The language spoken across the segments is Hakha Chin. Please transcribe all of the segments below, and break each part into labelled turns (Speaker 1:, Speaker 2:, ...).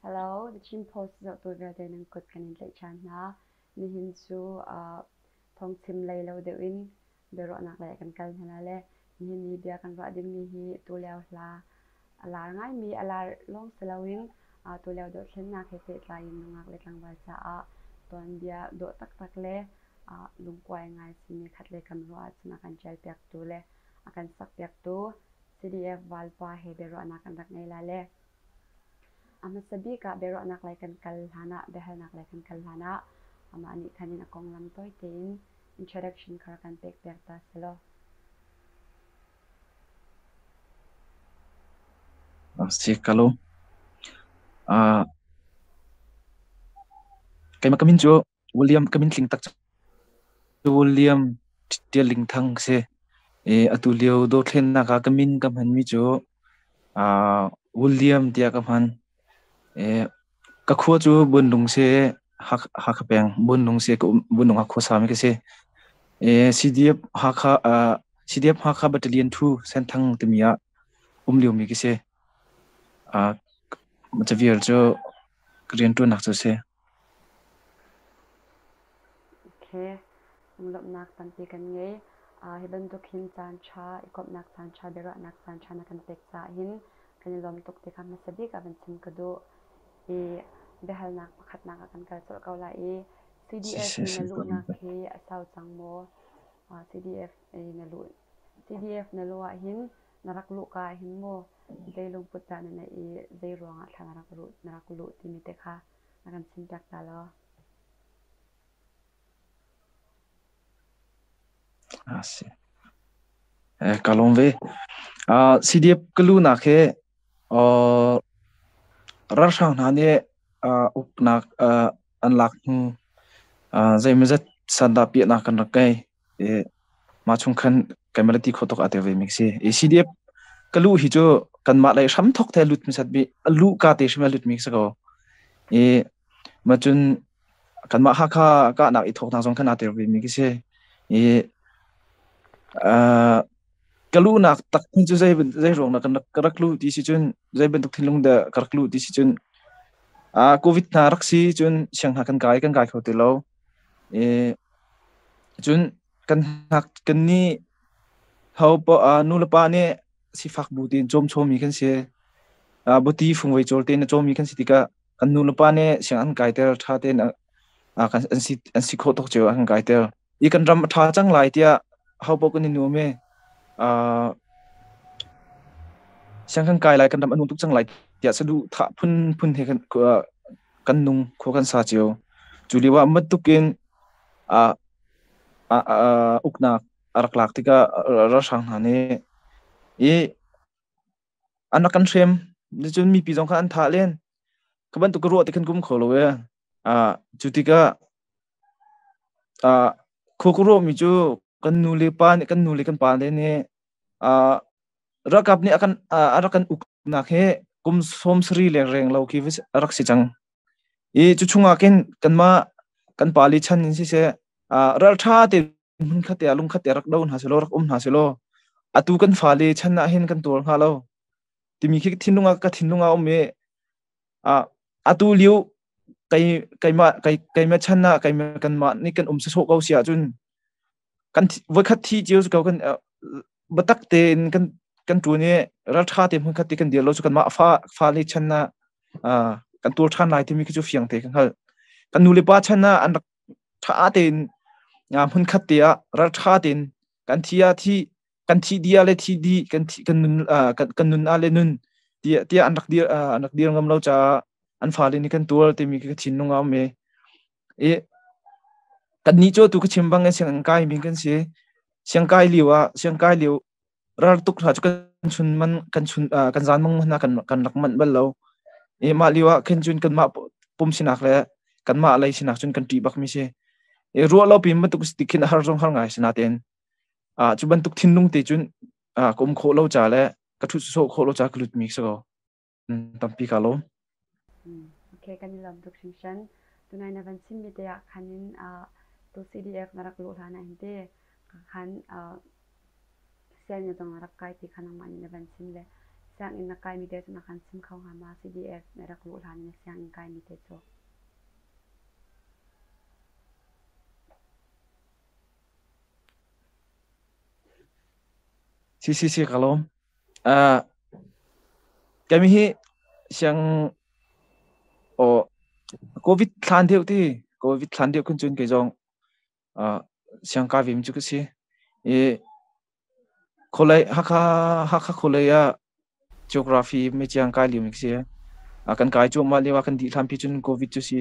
Speaker 1: Hello, The Chin Post zohtu vialte nan kut kan in tlaih ṭhan hna. Nihin cu thawngchim lei lo deuh in biaruahnak lei ah kan kal hna lai le nihin i bia kan ruah dingmi hi tulio hla a lar ngaimi a lar lawng si loin tulio dothlennak he pehtlai in nungak le tlangval caah tuanbia dawh taktak le lungkuai ngai simi khat le kam ruah ahcun a kan ṭialpiaktu le a kan sakpiaktu CDF Valpa he biaruahnak kan rak ngei lai le A hmasa bik ah biaruahnak lei kan kal hlanah biahalnak lei kan kal hlanah amah nih khan in a konglam tawi tein introduction kha rak kan pekpiak ta selaw.
Speaker 2: Si ka lawm. Keimah ka min cu William ka min tling tak cu William Ṭial Ling Thang ka si. Atu lio dothlennak ah ka min ka hmanmi cu William tiah ka hman. Ka khua cu Buanlung si, Hakha peng Buanlung si, Buanlung ah khuasami ka si. CDF Hakha, CDF Hakha Battalion 2 Senthang timi ah um liomi ka si. Cavial cu ka rianṭuannak cu a si.
Speaker 1: Okay. Lunglawmhnak tampi kan ngei. Hi bantuk hin caan ṭha, i komhnak caan ṭha, biaruahnak caan ṭha na kan pek caah hin kan i lawm tuk ti kha hmasa bik ah van chim ka duh. I biahalnak pakhatnak ah kan kal colh ko lai i CDF i na luhnak hi a sau cang maw? CDF i na luh CDF na luh ah hin na rak luhka ah hin maw zei lungput dah na neih i zei ruangah thla na rak luh na rak luh timi te kha na kan chimpiak ta law.
Speaker 2: A si. Ka lawm ve. CDF ka luhnak hi ralhrang hna nih uknak an lak hnu zeimawzat sandah piahnak kan rak ngei. Mah chung khan keimah le ti khawh tuk aa tel vemi ka si. CDF ka luh hi cu kanmah lei hram thok te lut hmasat bi a luh ka te hrim a lut mi ka si ko. I mah cun kanmah Hakha kahnak i thawknak zong khan aa tel vemi ka si. I ka luhnak tak cu zei zei ruang dah ka rak luh ti si cun zei bantuk thinlung dah ka rak luh ti si cun COVID hna rak si cun siang hna kan kai kho ti lo. I cun kan hngak kan nih ho poah nu le pa nih sifak bu tein cawm chawmi kan si. Buti fungvei cawl tein a cawmi kan si tikah kan nu le pa nih siang an kaiter ṭha tein an si khawh tawk cio an kan kaiter. I kan ram a ṭha cang lai tiah ho paoh kan i nuam i siang kan kai lai kan ram a nuam tuk cang lai tiah saduhthah phunphun he kan nung khua kan sa cio. Cu lio ah bantuk in uknak a rak lak tikah ralhrang hna nih i an rak kan hrem. Cun mipi zong kha an thah len. Ka bantuk ka ruah ti khan ka um kho lo ee. Cu tikah khua ka ruahmi cu kan nu le pa nih kan nu le kan pa le nih ralkap nih a rak kan uknak hi kum 70 leng reng lo khi a rak si cang. I cu chungah khin kanmah kan pali chan in siseh ralṭha te hmunkhat te ah lungkhat te rak do hna selaw rak um hna selaw atu kan fale chan ah hin kan tuar hnga lo timi khi thinlung ah ka thinlung ah um i atu lio kei keimah kei keimah chan ah keimah kanmah nih kan um sawsawh ko si ahcun kan voikhat thi cio ko kan biatak tein kan kan ṭuan i ralṭha te hmunkhat te kan dir lo cu kanmah fa fale chan ah kan tuar ṭhan lai timi khi cu fiang te ka hngalh. Kan nu le pa chan ah an rak ṭha tein hmunkhat te ah ralṭha tein kan thi ah thi kan thi di ah le thi di kan thi kan nun kan nun ah le nun tiah tiah an rak dir an rak dir ngam lo caah an fale nih kan tuar timi khi ka thinlung ah um i I kannih cu atu ka chim bang in sianginn kai mi kan si. Siangkai lio ah siangkai lio ral tuk hna cu kan chun man kan chun kan zan mang hna kan kan rak manh bal lo. I mah lio ah khin cun kanmah pum sinak le kanmah lei sinak cun kan ṭih bak mi si. I ruah lo pin bantuk si khin a har zong har ngai si natein cu bantuk thinlung te cun ka um khawh lo ca le ka ṭhut sawh khawh lo ca ka lut mi si ko. Tampi ka lawm.
Speaker 1: Okay, kan i lawm tuk hringhran. Tunai na van chimmi te ah khan in tu CDF na rak luh hlan ah hin te khan sianginn zong na rak kai ti kha nangmah nih na van chim le Sianginn na kaimi te cu na kan chim kho hnga ma? CDF na rak luh hlan in na sianginn kaimi te cu.
Speaker 2: Si si si ka lawm. Kami hi siang aw COVID thlan deuh ti COVID thlan deuh kun cun kei zong siang ka vim cu ka si. I khualei Hakha Hakha khualei ah geography mi chiang kai lio mi ka si. Kan kai cuahmah lio ah kan dih hlan pi cun COVID cu si.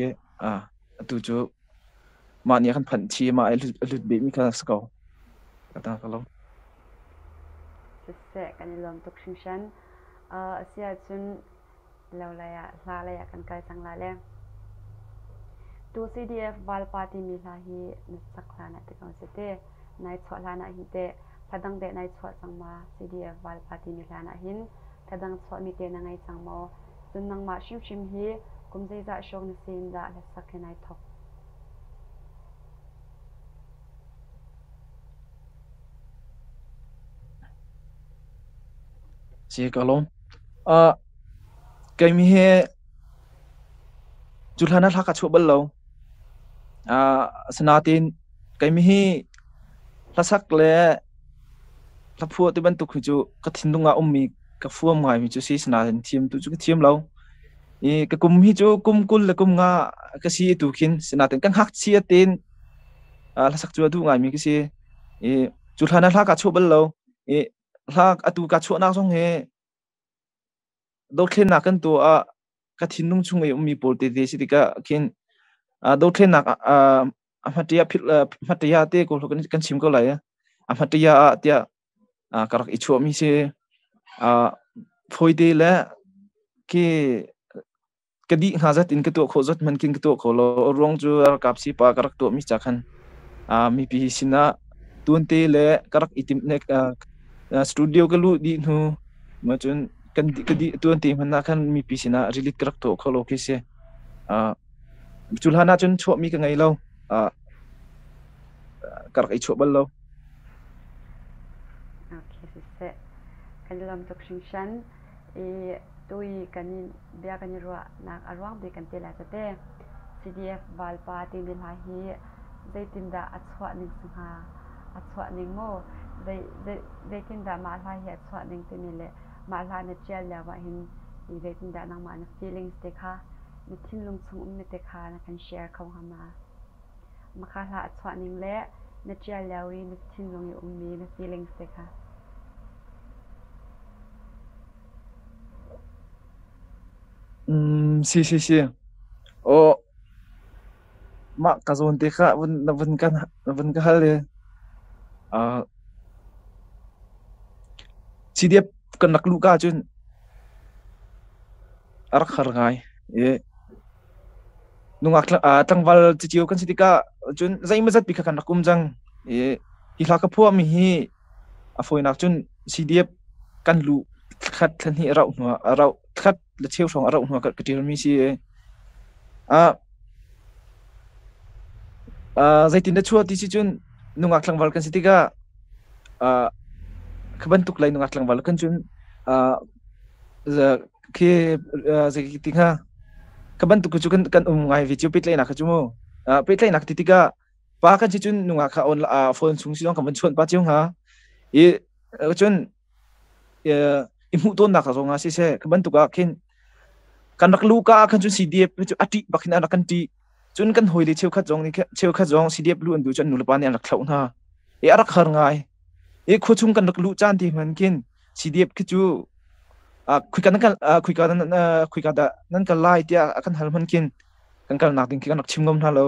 Speaker 2: Atu cu mah nih a kan phanh chi mah a lut beh mi kha si ko. Ka ta ka lo.
Speaker 1: Siseh, kan i lawm tuk hringhran. A si ahcun lo lei ah hla lei ah kan kal cang la le. Tu CDF valpa timi hla hi na sak hlan ah ti ko si te. Nai chuah hlan ah hin teh hla dang deh nai chuah cang ma? CDF valpa timi hlan ah hin hla dang chuahmi te na ngei cang maw? Cun nangmah hrimhrim hi kum zeizah hrawng na si in dah hlasak hi nai thawk?
Speaker 2: Si ka lawm. Keimi hi cu hlan ah hla ka chuah bal lo. Asinain keimi hi hlasak le hlaphuah ti bantuk hi cu ka thinlung ah ummi ka fuam ngaimi cu si. Asinain thiam tu cu ka thiam lo. I ka kum hi cu kum 20 le kum 5 ka si tu khin sinain ka ngakchia tein hlasak cu a duh ngaimi ka si. I cu hlan ah hla ka chuah bal lo. I hla atu ka chuahnak zong hi dothlennak kan tuah ah ka thinlung chung i ummi pawl tete si tikah khin dothlennak a hmaṭia hmaṭia te ko kan chim ko lai. A hmaṭia ah tiah ka rak i chuahmi si. Fawite le khi ka dih hnga zat in ka tuah khawh zat hmanh khin ka tuah kho lo. A ruang cu ralkap sipa ka rak tuahmi ca khan mipi sinah tuante le ka rak i timh nek studio ka luh dih hnu ma cun kan ka dih tuante hmanh ah khan mipi sinah release ka rak tuah kho lo khi si. Cu hlan ah cun chuahmi ka ngei lo. Ka rak i chuah bal lo.
Speaker 1: Okay, siseh. Kan i lawm tuk hringhran. I tui kan i bia kan i ruahnak a ruang bik kan ti lai tete. CDF valpa timi hla hi zeitindah a chuah ning si hnga? A chuah ning maw? Zei, zei, zeitindah mah hla hi a chuah ning timi le mah hla na ṭial lio ah hin zeitindah nangmah na feelings te kha na thinlung chung ummi te kha na kan share kho hnga ma? Maka hla a chuah ning le na ṭial lio i na thinlung i ummi na feelings te kha.
Speaker 2: Si si si. Aw, mah ka zawn te kha vun na vun ka na vun ka hal i CDF kan rak luh ka cun a rak har ngai. I nungak tlangval cicio kan si tikah cun zeimawzat pi kha kan rak um cang. I hi hla ka phuahmi hi a fawinak cun CDF kan luh thla thla hnih a rauh hnu ah a rauh thla le cheu hrawng a rauh hnu ah ka ṭialmi si. Zeitin dah chuah ti si cun nungak tlangval kan si tikah kha bantuk lei nungak tlangval kan cun khi zei ti hnga kha bantuk cu kan kan um ngai ve cio pehtlaihnak kha cu mu. Pehtlaihnak ti tikah pa kan si cun nungak kha on phone chung si zong kan van chawnh pa cio hnga. I cun i hmuh tawnnak zong ah siseh kha bantuk ah khin kan rak luh ka ah khan cun CDF cu a ṭih bak in an rak kan ṭih. Cun kan hawile cheukhat zong nih cheukhat zong CDF luh an duh cu an nulepa nih an rak thlauh hna. I a rak har ngai. I khuachung kan rak luh caan ti hmanh khin CDF khi cu khuika nan kal khuika nan khuika dah nan kal lai tiah a kan hal hmanh khin kan kalnak ding khi kan rak chim ngam hna lo.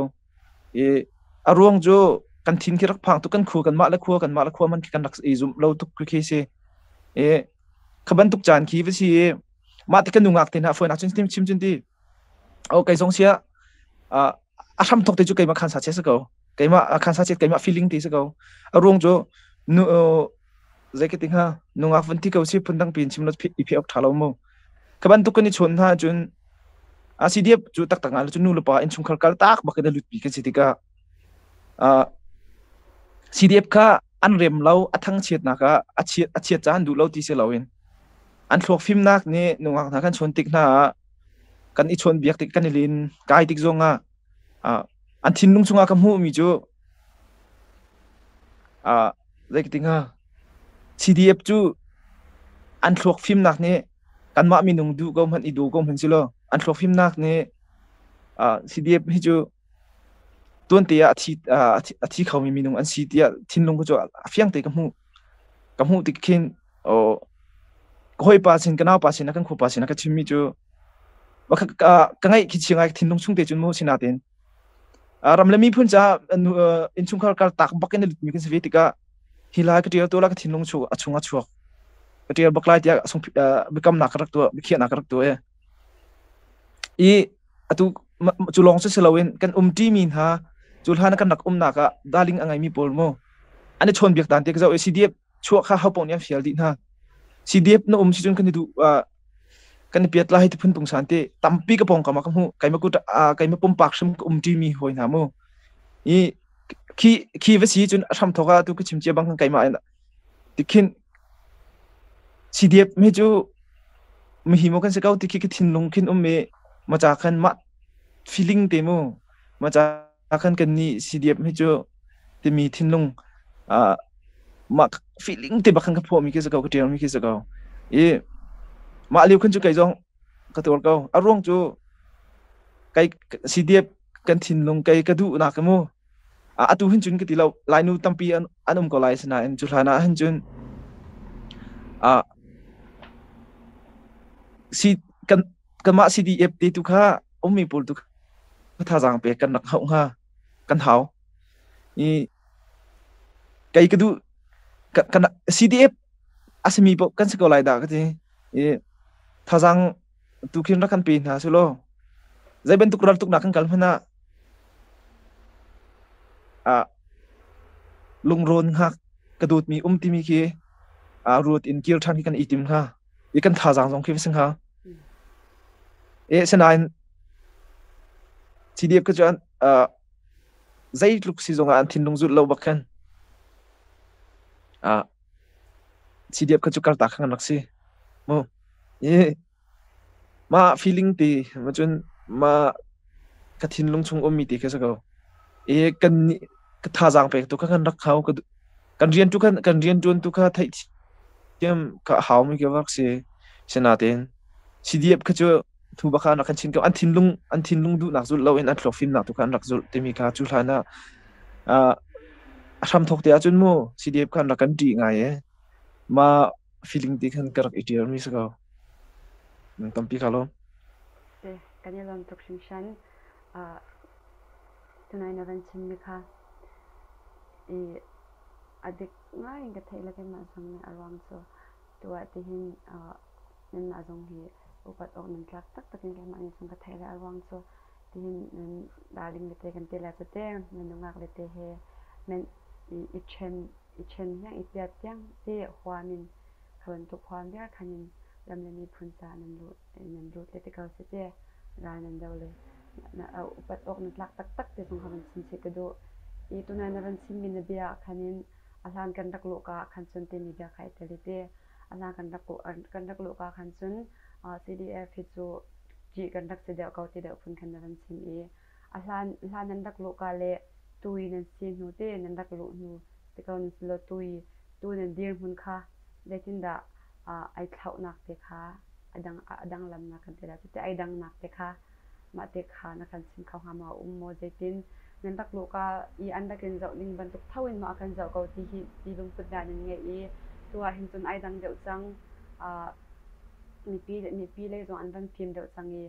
Speaker 2: I a ruang cu kan thin khi rak phang tuk kan khua kanmah le khua kanmah le khua man khi kan rak i zumh lo tuk khi si. I kha bantuk caan khi va si i mah ti kan nungak te hna fawi nak cun chim cun ti o kei zong sia a hram thok te cu keimah khan sa che si ko keimah khan sa che keimah feeling ti si ko a ruang cu nu zei ka ti hnga nungak vun ti ko si phundang pin chim lo i phe ok tha lo mu ka bantuk kan i chawn hna cun a CDF cu taktak nga cu nu le pa innchungkhar kal tak bak in a lut pi kan si tikah CDF kha an rem lo a thangchiatnak ah a chiat a chiat caan duh lo ti si loin. An thluak fimnak nih nungak hna kan chawn tik hna ah kan i chawnbiak tik kan i len kai tik zong ah an thinlung chungah ka hmuhmi cu zei ka ti hnga CDF cu an thluak fimnak nih kanmah minung duh ko hmanh i duh ko hmanh si law an thluak fimnak nih CDF hi cu tuante ah a thi khomi minung an si tiah thinlung cu a fiang te ka hmuh. Ka hmuh tik khin ka hawipa sin ka naupa sin kan khuapa sin a ka chimmi cu ka ngaih khi chia ngai thinlung chung te cun mu sinain ram le miphun caah innchungkhar kar tak bak in a lutmi kan si ve tikah hi lai ka ṭial tu la ka thinlung chu a chung a chuak ka ṭial bak lai tiah biakamnak ka rak tuah biakhiahnak ka rak tuah i atu cu lawng cu si loin kan umṭimi hna cu hlan kan rak umnak ah darling a ngeimi pawl mu an i chawnbiak dan te ka zoh i CDF chuah kha ho paoh nih an fial dih hna. CDF na um si cun kan i duh kan i piat lai ti phun pungsan te tampi ka pawngkam ah ka hmuh keimah kut keimah pumpak hrim ka umṭimi hawi hna mu i khi khi va si cun a hram thawk ah tu ka chim cia bang kan keimah in tikhin CDF mi cu mihi mo kan si ko ti khi ka thinlung khin um i maca khan mah feeling te mu maca khan kan nih CDF hi cu timi thinlung mah feeling te bak khan ka phuahmi khi si ko ka ṭialmi khi si ko i mah lio khan cu kei zong ka tuar ko a ruang cu kai CDF kan thinlung kei ka duhnak mu atu hin cun ka ti lo Lainu tampi an um ko lai sinain cu hlan ah hin cun si kan kanmah CDF te tu kha ummi pawl tu kha thazaang pek kan rak hauh hnga kan hau i kei ka duh kan CDF a simi paoh kan si ko lai dah ka ti i thazaang tu khin rak kan pe hna su law zei bantuk ral tuknak kan kal hmanh ah lungrawn hngak ka dawtmi um timi khi ruat in kir ṭhan khi kan i tim hnga i kan thazaang zong khi va si hnga. E sinain CDF ka cu zeitluk si zongah an thinlung zulh lo bak khan CDF kha cu karta kha kan rak si. Mu. I mah feeling te ma cun mah ka thinlung chung ummi te kha si ko. I kan nih ka thazaang pek tu kha kan rak hau kan rian tu kan kan rian tuan tu kha theih thiam ka hau mi ka rak si. Sinain CDF kha cu thu bak an rak kan chin ko. An thinlung duhnak zulh loin an thluak fimnak tu kha an rak zulh timi kha cu hlan ah a hramthawk te ahcun mu CDF kha an rak kan ṭih ngai e. Mah feeling ti khan ka rak i ṭial mi si ko. Tampi ka lawm.
Speaker 1: Si, kan i lawm tuk hringhran. Tunai na van chimmi kha i a dik ngai in ka theih le keimah zong nih a ruang cu tu ah tihin nanmah zong hi upat awk nan tlak taktak in keimah nih cun ka theih le a ruang cu tihin nan darling le te kan ti le cu te nan nungak le te he nan i ṭhen i ṭhen hiang i piat tiang te huam in kha bantuk huam viar khan in ram le miphun caah nan lut nan lut le ti ko si te ral nan do le na upat awk na tlak taktak ti zong kha van chim chih ka duh i tunai na van chimmi na bia ah khan in a hlan kan rak luh ka ah khan cun timi bia kha i tel i te a hlan kan rak luh ka khan cun CDF hi cu ṭih kan rak si deuh ko ti deuh phun khan na van chim i a hlan hlan nan rak luh ka le tu i nan si hnu te nan rak luh hnu ti ko nan si lo tu i tu nan dirhmun kha zeitindah ai thlauhnak te kha a dang lamnak kan ti lai cuti ai dangnak te kha mah te kha na kan chim kho hnga maw um maw zeitin nan rak luhka i an rak in zoh ning bantuk tho in maw a kan zoh ko ti hi ti lungput dah nan ngeih i tu ah hin cun ai dang deuh cang mipi lei zong an van fim deuh cang i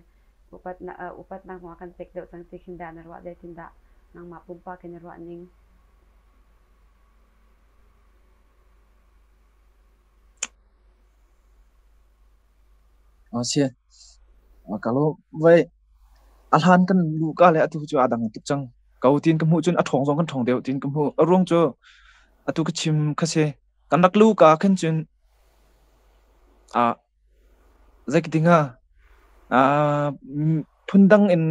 Speaker 1: upatnak zong a kan pek deuh cang ti khin dah na ruah zeitin dah nangmah pumpak in na ruah ning?
Speaker 2: Si. Ka lawm. Voi a hlan kan luhka le atu cu aa dang tuk cang. Ko tiin ka hmuh cun a ṭhawng zong kan ṭhawng deuh tiin ka hmuh. A ruang cu atu ka chim kha si. Kan rak luhka khan cun zei ka ti hnga phundang in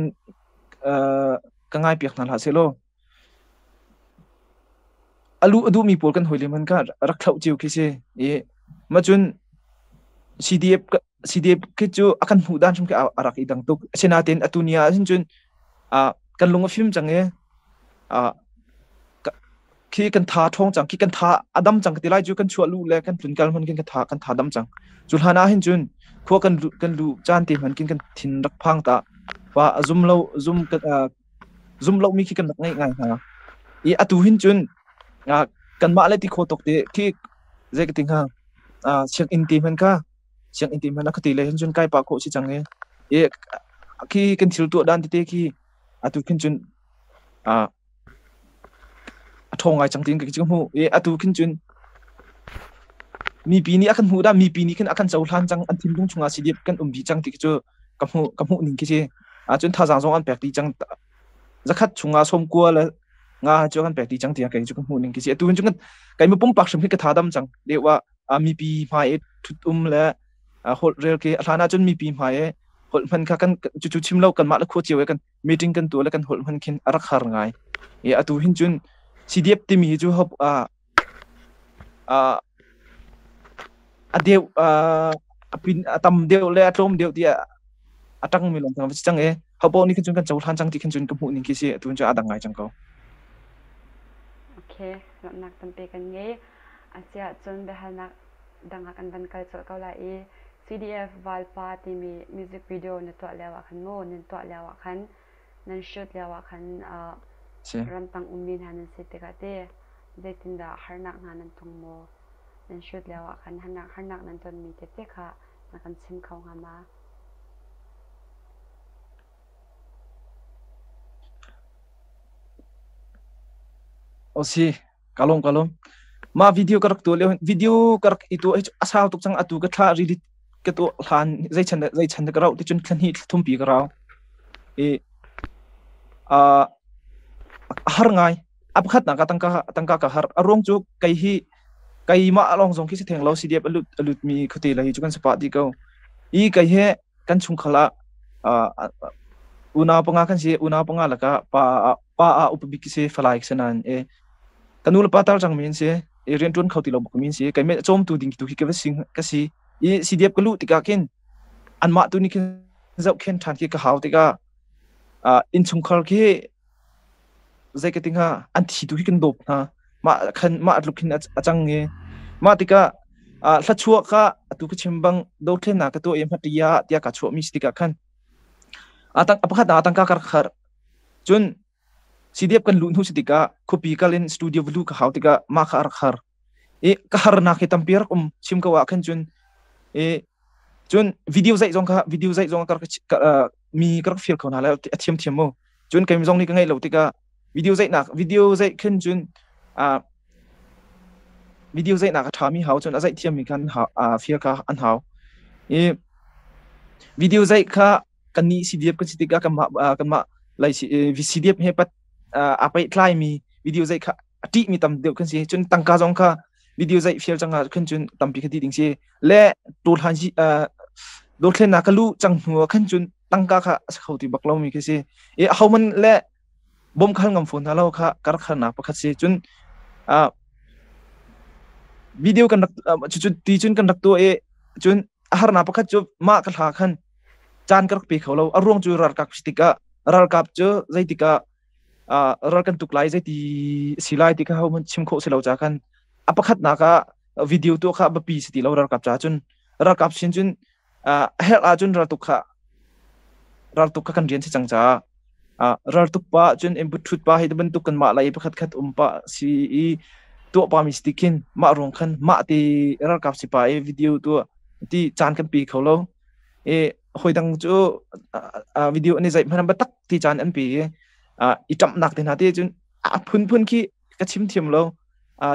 Speaker 2: ka ngaipiak hna hlah sehlaw a luh a duhmi pawl kan hawi le hmanh kha rak thlauh cio khi si. I mah cun CDF CDF khi cu a kan hmuh dan hrim khi a rak i dang tuk. Asinain atu ni ah hin cun kan lung a fim cang i khi kan tha ṭhawng cang, khi kan tha a dam cang ka ti lai cu kan chuah lu le kan tlun kal hman khin kan tha dam cang. Cu hlan ah hin cun khua kan luh caan te hman khin kan thin rak phang ta. Pa zum lo zum zum lo mi khi kan rak ngeih ngai hna. I atu hin cun kanmah le ti kho tok te khi zei ka ti hnga sianginn te hman kha sianginn te hman a ka ti le hin cun kai pah khawh si cang i i khi kan thil tuah dan tete khi atu khin cun a ṭhawng ngai cang tiin ka hmuh i atu khin cun mipi nih a kan hmuh dah mipi nih khin a kan cohlan cang an thinlung chungah si dip kan um dih cang ti khi cu ka hmuh ning khi si ahcun thazaang zong an pek dih cang zakhat chungah sawmkua le nga cu kan pek dih cang tiah kei cu ka hmuh ning khi si atu hin cu kai mu pumpak hrim khi ka tha dam cang deuh ah mipi hmai i thut um le holh rel khi a hlan ahcun mipi hmai i holh hman kha kan cucu chim lo kanmah le khua cio i kan meeting kan tuah le kan holh hman khin a rak har ngai i atu hin cun CDF timi hi cu hop a a deuh a pin a tam deuh le a tlawm deuh tiah a tang mi lawng thang va si cang e hopo nih khin cun kan cohlan cang ti khin cun ka hmuh ning khi si atu cun a dang ngai cang ko.
Speaker 1: Okay, lawmhnak tampi kan ngei. Asiah cun biahalnak dang ah kan van kal colh ko lai i CDF Valpa timi music video na tuah lio ah khan maw nan tuah lio ah khan nan shoot lio ah khan ramtang ummi hna nan si tikah te zeitindah harnak hna nan tong maw? Nan shoot lio ah khan harnak nan tonmi tete kha na kan chim kho hnga ma?
Speaker 2: O si, kalom kalom. Ma video ka rak tuah lio video ka rak i tuah hi a sau tuk cang atu ka thla rili ka tuah hlan zei chan ka rau ti cun thla hnih thla thumpi ka rau. I a har ngai. A pakhatnak ah tangka ka har. A ruang cu kei hi keimah lawng zong khi si theng lo CDF a lut mi khuate lei cu kan si pah dih ko. I kei he kan chungkhar ah unau panga kan si. Unau panga lakah pa ah upa bik si falai si nain e ka nu le pa tar cang mi an si. I rian ṭuan kho ti lo bak mi an si. Keimah cawmtu ding tu khi ka si. I CDF ka luh tikah khin anmah tu nih khin zohkhenh ṭhan khi ka hau tikah innchungkhar khi zei ka ti hnga an thi tu hi kan dawp hna mah khan mah tluk hin a cang i mah tikah hlachuah kha atu ka chim bang dothlennak ka tuah i hmatiya tiah ka chuah mi si tikah khan atang pakhat na tangka kar khar cun CDF kan luh hnu si tikah khuapi kal in studio vulu ka hau tikah mah kha rak har i ka harnak hi tampi rak um chim ko ah khan cun i Cun video zeih zong kha video zeih zong ka mi ka rak fir kho hna lai a thiam thiam mu. Cun keim zong nih ka ngeih lo tikah video zeihnak video zeih khin cun video zeihnak a ṭhami hau cun a zeih thiammi kha an hau fir kha an hau. I video zeih kha kannih CDF kan si tikah kanmah lai CDF he pat aa pehtlaimi video zeih kha a ṭihmi tam deuh kan si. Cun tangka zong kha video zeih fial cang ah khan cun tampi kha ti ding si. Le tuarhlan dothlennak ka luh cang hnu ah khan cun tangka kha a si kho ti bak lomi khi si. I ahohmanh le bawm khal ngam fawn hna lo kha ka rak harnak pakhat si. Cun video kan rak cucu ti cun kan rak tuah i cun a harnak pakhat cu mah ka hla khan caan ka rak pe kho lo. A ruang cu ralkap si tikah ralkap cu zeitikah ral kan tuk lai zeiti si lai ti kha hohmanh chim khawh si lo ca khan a pakhatnak ah video tuah kha biapi si ti lo ralkap ca cun ralkap sin cun a herh ahcun raltuk kha kan rian si cang caah raltuk pa cun input thut pa hi bantuk kan mah lai pakhat khat um pa si i tuah pa mi si ti khin mah ruang khan mah te ralkap si pa i video tuah ti caan kan pi kho lo i hoi dang cu video an i zaih hmanh biatak ti caan an pe i i ṭamhnak te hna te cun a phunphun khi ka chim thiam lo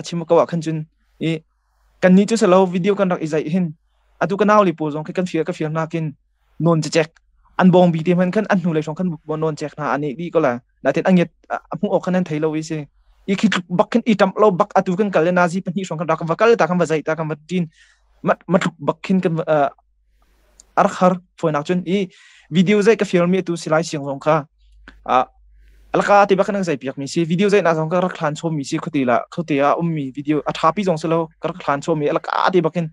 Speaker 2: chim ko ah khan cun i kan nih cu salo video kan rak i zaih hin atu ka nau le pawl zong khi kan fir ka fir nakin non cecek an bawng bi te hman khan an hnu lei hrawng khan non cek hna ani di ko la natin angiat a hmuh awk khan an thei lo i si i khi tluk bak khin i ṭamh lo bak atu kan kal le nazi pahnih hrawng khan rak va kal ta kan va zaih ta kan va ṭin ma tluk bak khin kan a rak har fawinak cun i video zei ka fial mi atu silai siang zong kha alaka te bak kan zai piak mi si video zai na zong ka rak hlan chom mi si khote la khote ah um mi video a thapi zong silo ka rak hlan chom mi alaka te bakin.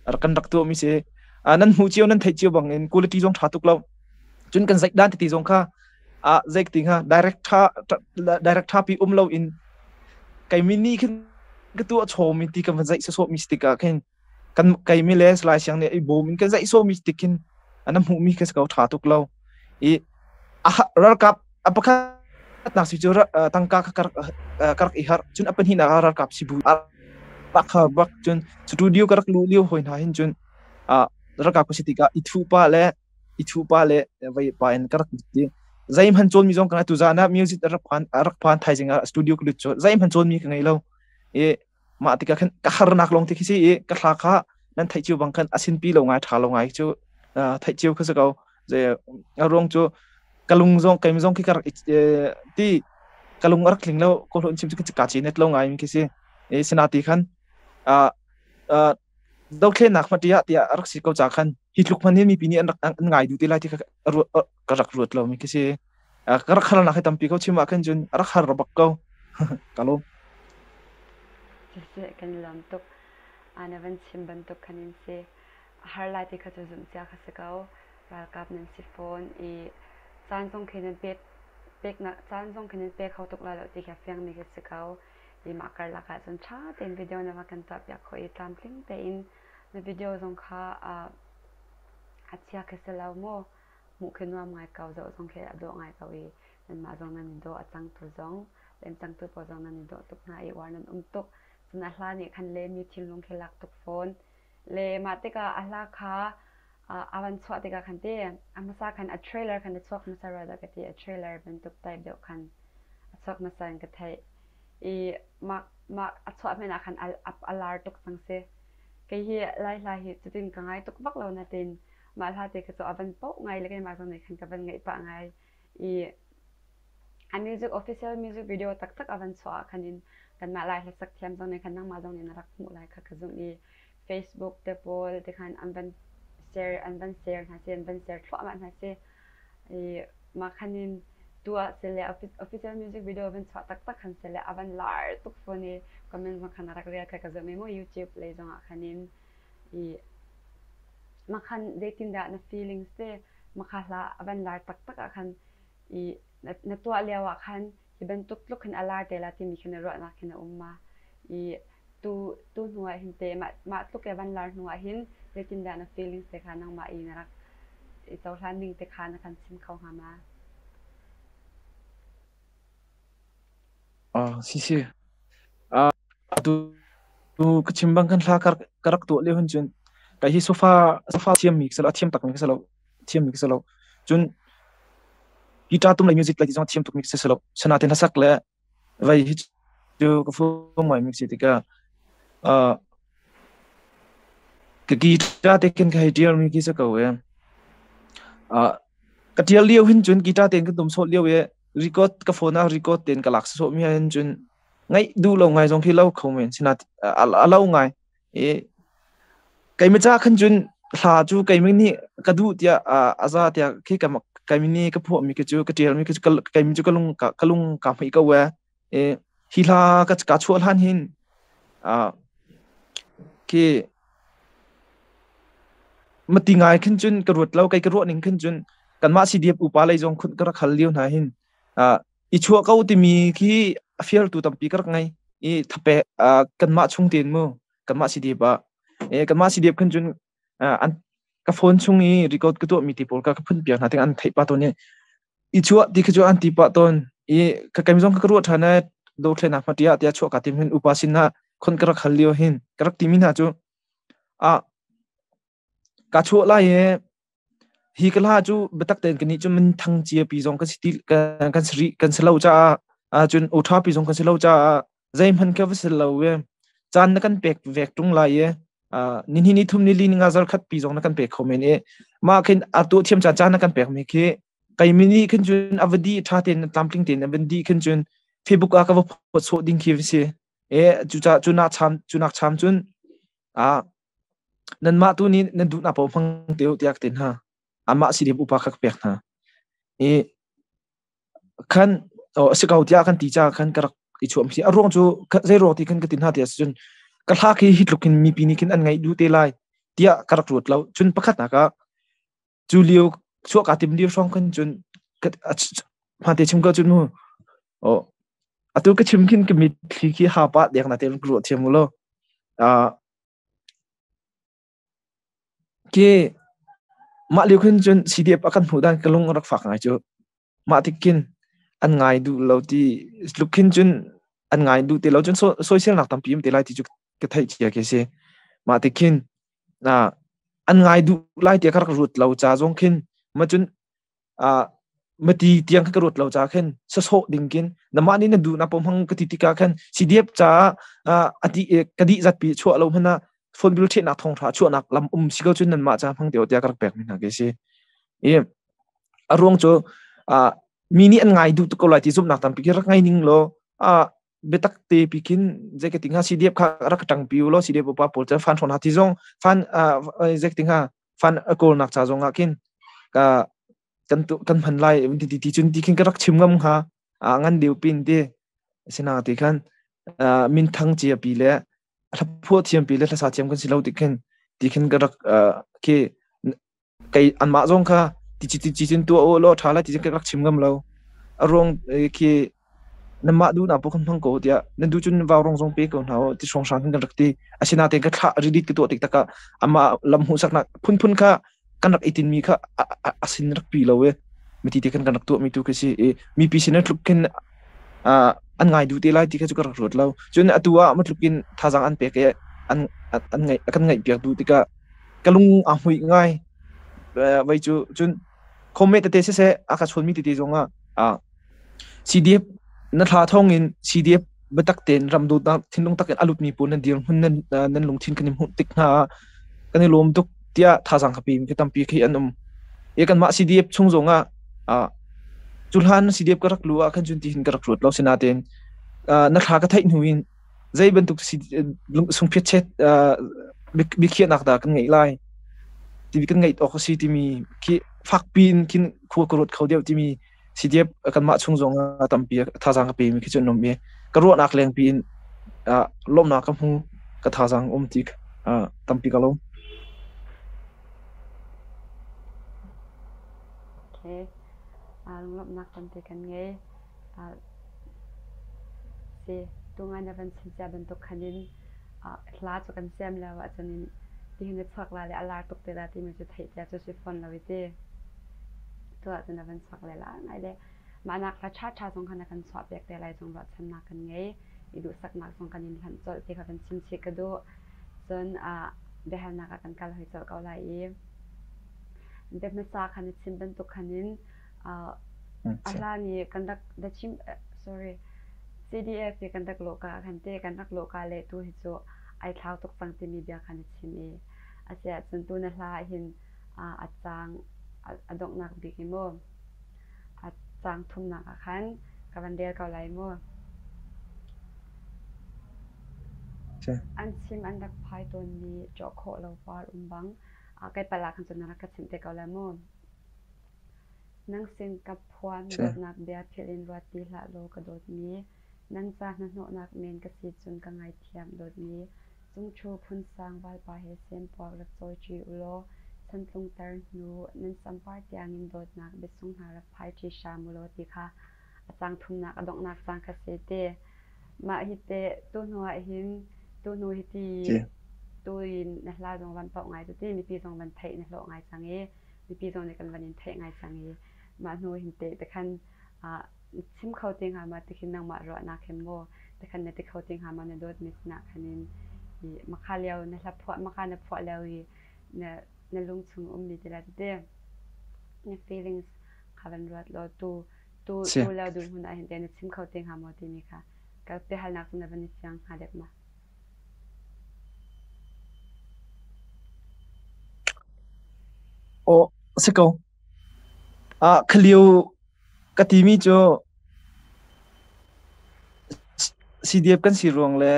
Speaker 2: Kan rak tuah mi si. Nan hmuh cio, nan theih cio bang in quality zong tha tuk lo. Cun kan zaik dan titi zong kha a zaik ti kha direct tha, direct tha pi um lo in kai mi ni khin ka tuah chom mi ti kan van zaih sawsawh mi si tikah khin kan kai mi le Salai Siang nih i bawm in kan zaih sawh mi tik khin an hmuh mi kha si ko, tha tuk lo. I ralkap a pakhatnak si cu tangka kha ka rak i harh. Cun a pahnihnak ah ralkap sibu rak har bak. Cun studio ka rak luh lio hoi hna hin cun ralkap ka si tikah i thuh pah le i thuh pah le vai pa in ka rak ti. Zeihmanh cawn mi zong ka ngai. Tuzaan ah music rak phan, rak phan thaizing ah studio ka lut cu zeihmanh cawn mi ka ngei lo. I mah tikah khan ka harnak lawng te khi si i ka hla kha nan theih cio bang khan a sinpi lo ngai, tha lo ngai cu theih cio kha si ko. Ze a ruang cu ka lung zong keim zong khi ka rak ti ka lung a rak tling lo ko. Hlon chim cu ka chi net lo ngai mi khi si e. Sinati khan a dothlennak hmatiah tiah a rak si ko ca khan hi tluk hman hin mipi nih an rak an ngai duh ti lai ti ka rak ruat lo mi khi si. Ka rak harnak hi tampi ko. Chim ah khan cun a rak har bak ko. Ka lawm.
Speaker 1: Siseh, kan lawm tuk. Na van chim bantuk khan in si. A har lai ti kha cu zumh cia kha si ko. Ralkap nan si fawn i caan zong khi nan pek peknak caan zong khi nan pe kho tuk lai lo ti kha fiang mi khi si ko. I mah karlak ah cun ṭha tein video na va kan tuah piak khawh i tlamtling tein na video zong kha a chia khi si lo maw, hmuh khi nuam ngai ko, zoh zong khi a dawh ngai ko i nanmah zong nan i dawh, a cangtu zong lemcangtu pawl zong nan i dawh tuk hna i uar nan um tuk. Cun a hla nih khan le mi thinlung khi lak tuk fawn le mah tikah a hla kha a van chuah tikah khan te a hmasa khan a trailer khan a chuak hmasa rua dah ka ti. A trailer bantuk type deuh khan a chuak hmasa in ka theih i mah mah a chuah hmanh ah khan a lar tuk cang si. Kei hi Lai hla hi cutin ka ngai tuk vak lo natin mah hla te kha cu a van poh ngai le keimah zong nih khan ka van ngaih pah ngai i a music, official music video taktak a van chuah ah khan in kanmah Lai hlasak thiam zong nih khan nangmah zong nih na rak hmuh lai kha ka zumh i Facebook te pawl te khan an van share, an van share hna si, an van share thluahmah hna si. I mah khan in tu ah sile official music video van chuah taktak khan sile a van lar tuk fawn i comment zong khan a rak rel kha ka zumh i mu YouTube lei zong ah khan in. I mah khan zeitindah na feelings te, makha hla a van lar taktak ah khan i na tuah lio ah khan hi bantuk tluk hin a lar te la timi khi na ruahnak hin a um ma? I tu tu hnu ah hin te mah mah tluk e van lar hnu ah hin zeitindah na feelings te kha nangmah i na rak i cohlan ning te kha na kan chim kho hnga ma?
Speaker 2: Ah, si si. Ah, tu ka chim bang khan hla ka rak tuah lio hin cun kai hi sofa sofa thiam mi ka si lo, a thiam tak mi ka si lo, thiam mi ka si lo. Cun guitar tum le music lai ti zong thiam tuk mi ka si lo. Sanatin hlasak le vai hi cu ka fu ngai mi si tikah ah ka guitar te khin ka hei tial mi khi si ko e. Ah, ka tial lio hin cun guitar tein ka tum sawh lio i record ka phone ah record tein ka lak sawh mi hin cun ngaih duh lo ngai zong khi lo kho men sina a lo ngai i keimah ca khan cun hla cu keimah nih ka duh tiah a za tiah khi ka keimah nih ka phuah mi khi cu ka tial mi khi cu keimah cu ka lung ka hmei ko e. I hi hla ka chuah hlan hin khi mati ngai khin cun ka ruat lo. Kei ka ruah ning khin cun kanmah CDF upa lei zong khun ka rak hal lio hna hin i chuah ko timi khi a fialtu tampi ka rak ngei i thape kanmah chung tein mu, kanmah CDF ah e kanmah CDF khin cun an ka phone chung i record ka tuah mi ti pawl ka ka phun piak hna tik an theih pa tawn i i chuah ti khi cu an ti pah tawn i ka kaim zong ka ruah ṭhan i dothlenak hmatiah tiah chuah ka tim hin upa sin ah khon ka rak hal lio hin ka rak timi hna cu a ka chuah lai i hi ka hla cu biatak tein kan nih cu min thang cia pi zong kan si ti kan si rih kan si lo caah cun utha pi zong kan si lo caah zeihmanh ka va si lo e. Caan na kan pek vek ṭung lai i ni hnih ni thum ni li ni nga zarkhat pi zong na kan pek kho men i mah khin a tu thiam caan caan na kan pek mi khi kai mi nih khin cun a va di ṭha tein tlamtling tein a van di khin cun Facebook ah ka va phawt sawh ding khi si e. Cucaah cu nak cham cun a nanmah tu nih nan duh na paoh hmang te u tiah ka ti hna. Amah si upa kha ka pek hna i khan a si ko tiah kan ti ca khan ka rak i chuam si. A ruang cu zei ruang ti khan ka ti hna ti ahcun ka hla khi hi tluk in mipi nih khin an ngaih duh te lai. Tiah ka rak ruat lo. Cun pakhatnak ah cu lio chuah kaa tim lio hrawng khan cun hmante chim ko cun mu oh atu ka chim khin ka mitthli khi ha pah dek na te ka ruah thiam u law. Khi mah lio khin cun CDF a kan hmuh dan ka lung a rak fak ngai cu. Mah tik khin an ngai duh lo ti tluk khin cun an ngai duh ti lo cun soiselnak tampi um te lai ti cu ka theih cia khi si. Mah tik khin an ngai duh lai tiah ka rak ruat lo ca zong khin ma cun mati tiang ka ruat lo ca khin sasawh ding khin namah nih na duh na pom hang ka ti tikah khan CDF caah ati ka dih zat pi chuah lo hmanh ah phone bill ṭhehnak thong ṭha chuahnak lam um si ko cun nanmah ca hmang te tiah ka rak pek mi hna khi si. I a ruang cu mi nih an ngai duh tuk ko lai ti zumhnak tampi khi rak ngai ning law biatak te pi khin zei ka ti hnga CDF kha rak ṭang pi u law CDF upa pawl cu fan hrawn ha ti zong fan zei ka ti hnga fan a kawlnak ca zong ah khin ka kan kan hman lai ti ti ti cun ti khin ka rak chim ngam hnga ngan deuh pin ti sina ti khan min thang cia pi le hlaphuah thiam pi le hlasa thiam kan si lo ti khin ti khin ka rak khi kei anmah zong kha ti ci ti ci cun tuah u law ṭha lai ti cun ka rak chim ngam lo. A ruang khi nanmah duhnak paoh kan hmang ko tiah nan duh cun vaurawng zong pe ko hna u ti hrawnghrang khin kan rak ti. Asinain ka thlah ridit ka tuah tik takah amah lam hmuhsaknak phunphun kha kan rak i tinmi kha a sin rak pi lo i miti te khan kan rak tuahmi tu khi si i mipi sin tluk khin an ngai duh te lai ti kha cu ka rak ruat lo. Cun atu ah matluk in thazaang an pek i an an ngaih kan ngaihpiak duh tikah ka lung aa hmuih ngai. Vai cu cun comment tete siseh a ka chawnmi tete zong ah CDF na thla thawng in CDF biatak tein ram dawtnak thinlung tak in a lutmi pawl nan dirhmun nan nan lungthin kan i hmuh tik hna ah kan i lawm tuk tiah thazaang ka pe mi tampi khi an um. I kanmah CDF chung zong ah cu hlan CDF ka rak lu ah khan cun tihin ka rak ruat lo sinain na thla ka theih hnu in zei bantuk sungphiat chet biakhiahnak dah kan ngeih lai timi kan ngeih awk a si timi khi fakpi in khin khua ka ruat kho deuh timi CDF kanmah chung zong ah tampi thazaang ka pemi khi cu an um i ka ruahnak lengpi in lawmhnak ka hmu ka thazaang um ti tampi ka lawm.
Speaker 1: Okay. Lawmhnak tampi kan ngei. Si, tungai na van chim cia bantuk khan in hla cu kan siam lio ahcun in tihin na chuak la le a lar tuk te la timi cu theih cia cu si fawn lo i ti. Tu ahcun na van chuak le la ngai le mah nak hla ṭha ṭha zong kha na kan chuah piak te lai zong ruahchannak kan ngei. I duhsaknak zong kan in hlanh colh ti kha kan chim chih ka duh. Cun biahalnak ah kan kal hoi colh ko lai i bia hmasa kha na chim bantuk khan in A hlan i kan rak the chim sorry CDF hi kan rak lawh ka ah khan te kan rak lawh ka le tu hi cu ai thlau tuk cang timi bia kha na chim i a si ahcun tu na hla ah hin a caang a donghnak bik hi mu a caang thumnak ah khan ka van rel ko lai mu. An chim an rak phai tawnmi ṭawh khawh lo par um bang kai palh ah khan cun na rak ka chimh te ko lai mu. Nang sin ka phuan dawtnak bia philh in ruat ti hlah law ka dawtmi, nan ca hnahnawhnak men ka si cun ka ngaithiam dawtmi, cungṭhu phunsang valpa he sempuak rak cawi ṭi u law chantlungter hnu nan sampar tiangin dawtnak biasung hna rak phai ṭi hram u law ti kha a caang thumnak a donghnak cang kha si ti. Mah hi teh tuhnu ah hin tuhnu hi ti tu in na hla zong van pauh ngai cu ti mipi zong van theih na hlawh ngai cang i mipi zong nih kan van in theih ngai cang i mah hnu hin te te khan chim kho ti hnga ma tikhin nangmah ruahnak hin maw tikhan na ti kho ti hnga ma na dawtmi sinah khan in i makha lio na hla phuah makha na phuah lio i na na lung chung ummi ti la tete na feelings kha van ruat law tu tu tu leo duh hmun ah hin te na chim kho ti hnga maw timi kha ka biahalnak cu na van i fiang hnga dek ma?
Speaker 2: Aw, a si ko. Khalio ka timi cu CDF kan si ruang le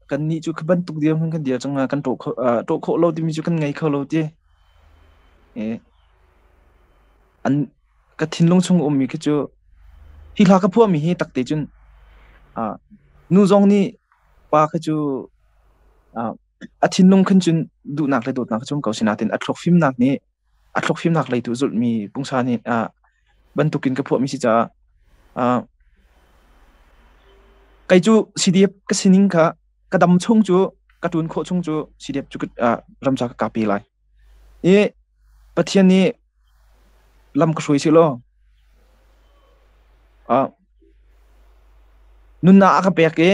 Speaker 2: kannih cu khi bantuk dirhmun kan dir cang kan ṭawh khawh lo timi cu kan ngei kho lo ti. An ka thinlung chung ummi khi cu hi hla ka phuahmi hi takte cun nu zong nih pa khi cu. A thinlung khan cun duhnak le dawtnak cu um ko sinain a thluak fimnak nih a thluak fimnak lei tu zulhmi pungsan nih bantukin ka phuahmi si caah kei cu CDF ka sining kha ka dam chung cu ka ṭun khawh chung cu CDF cu ramca ka kap pe lai. I Pathian nih lam ka hruai sehlaw nunnak a ka pek i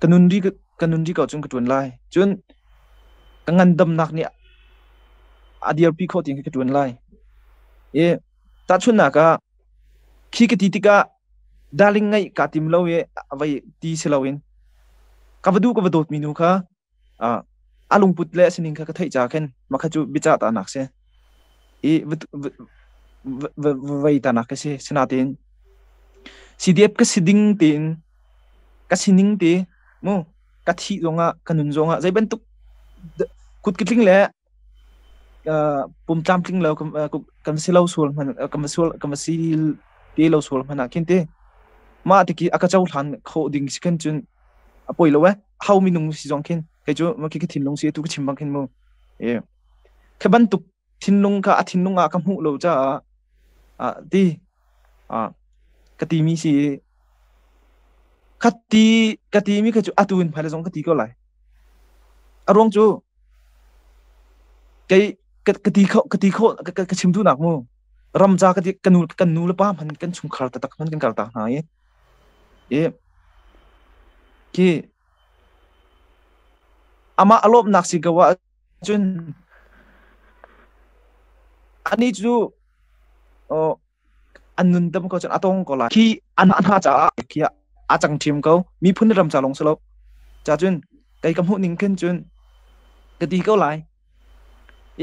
Speaker 2: ka nun rih ka nun rih ko cun ka ṭuan lai. Cun ka ngandamnak nih a dirpi khawh tiang ka ṭuan lai. I tahchunhnak ah khi ka ti tikah darling ngeih kaa tim lo i vai ti si loin ka va duh ka va dawtmi nu kha a lungput le a sining kha ka theih caah khin mah kha cu biacah tahnak si i vei tahnak ka si. Sinain CDF ka si ding tein ka sining te mu ka thih zongah ka nun zongah zei bantuk kut ka tling le pum tlamtling lo kan si lo sual hmanh kan sual kan si te lo sual hmanh ah khin te mah ti khi a ka cohlan khawh ding si khin cun a poi lo eh ho minung si zong khin kei cu ma khi ka thinlung si tu ka chim bang khin mu e kha bantuk thinlung kha a thinlung ah ka hmuh lo caah a ti a ka ti mi si ka ti mi kha cu atu in hmailei zong ka ti ko lai a ruang cu kei ka ti kho ka ti kho ka chim duhnak mu ram ca ka ti ka nu kan nu le pa hman kan chungkhar taktak hman kan kal tak hna i i khi amah a lawmhnak si ko ah cun ani cu an nun dam ko cun a tong ko lai. Khi an hna caah khi a cang ṭhiam ko. Miphun le ram ca lawng si lo. Ca cun kei ka hmuh ning khin cun ka ti ko lai.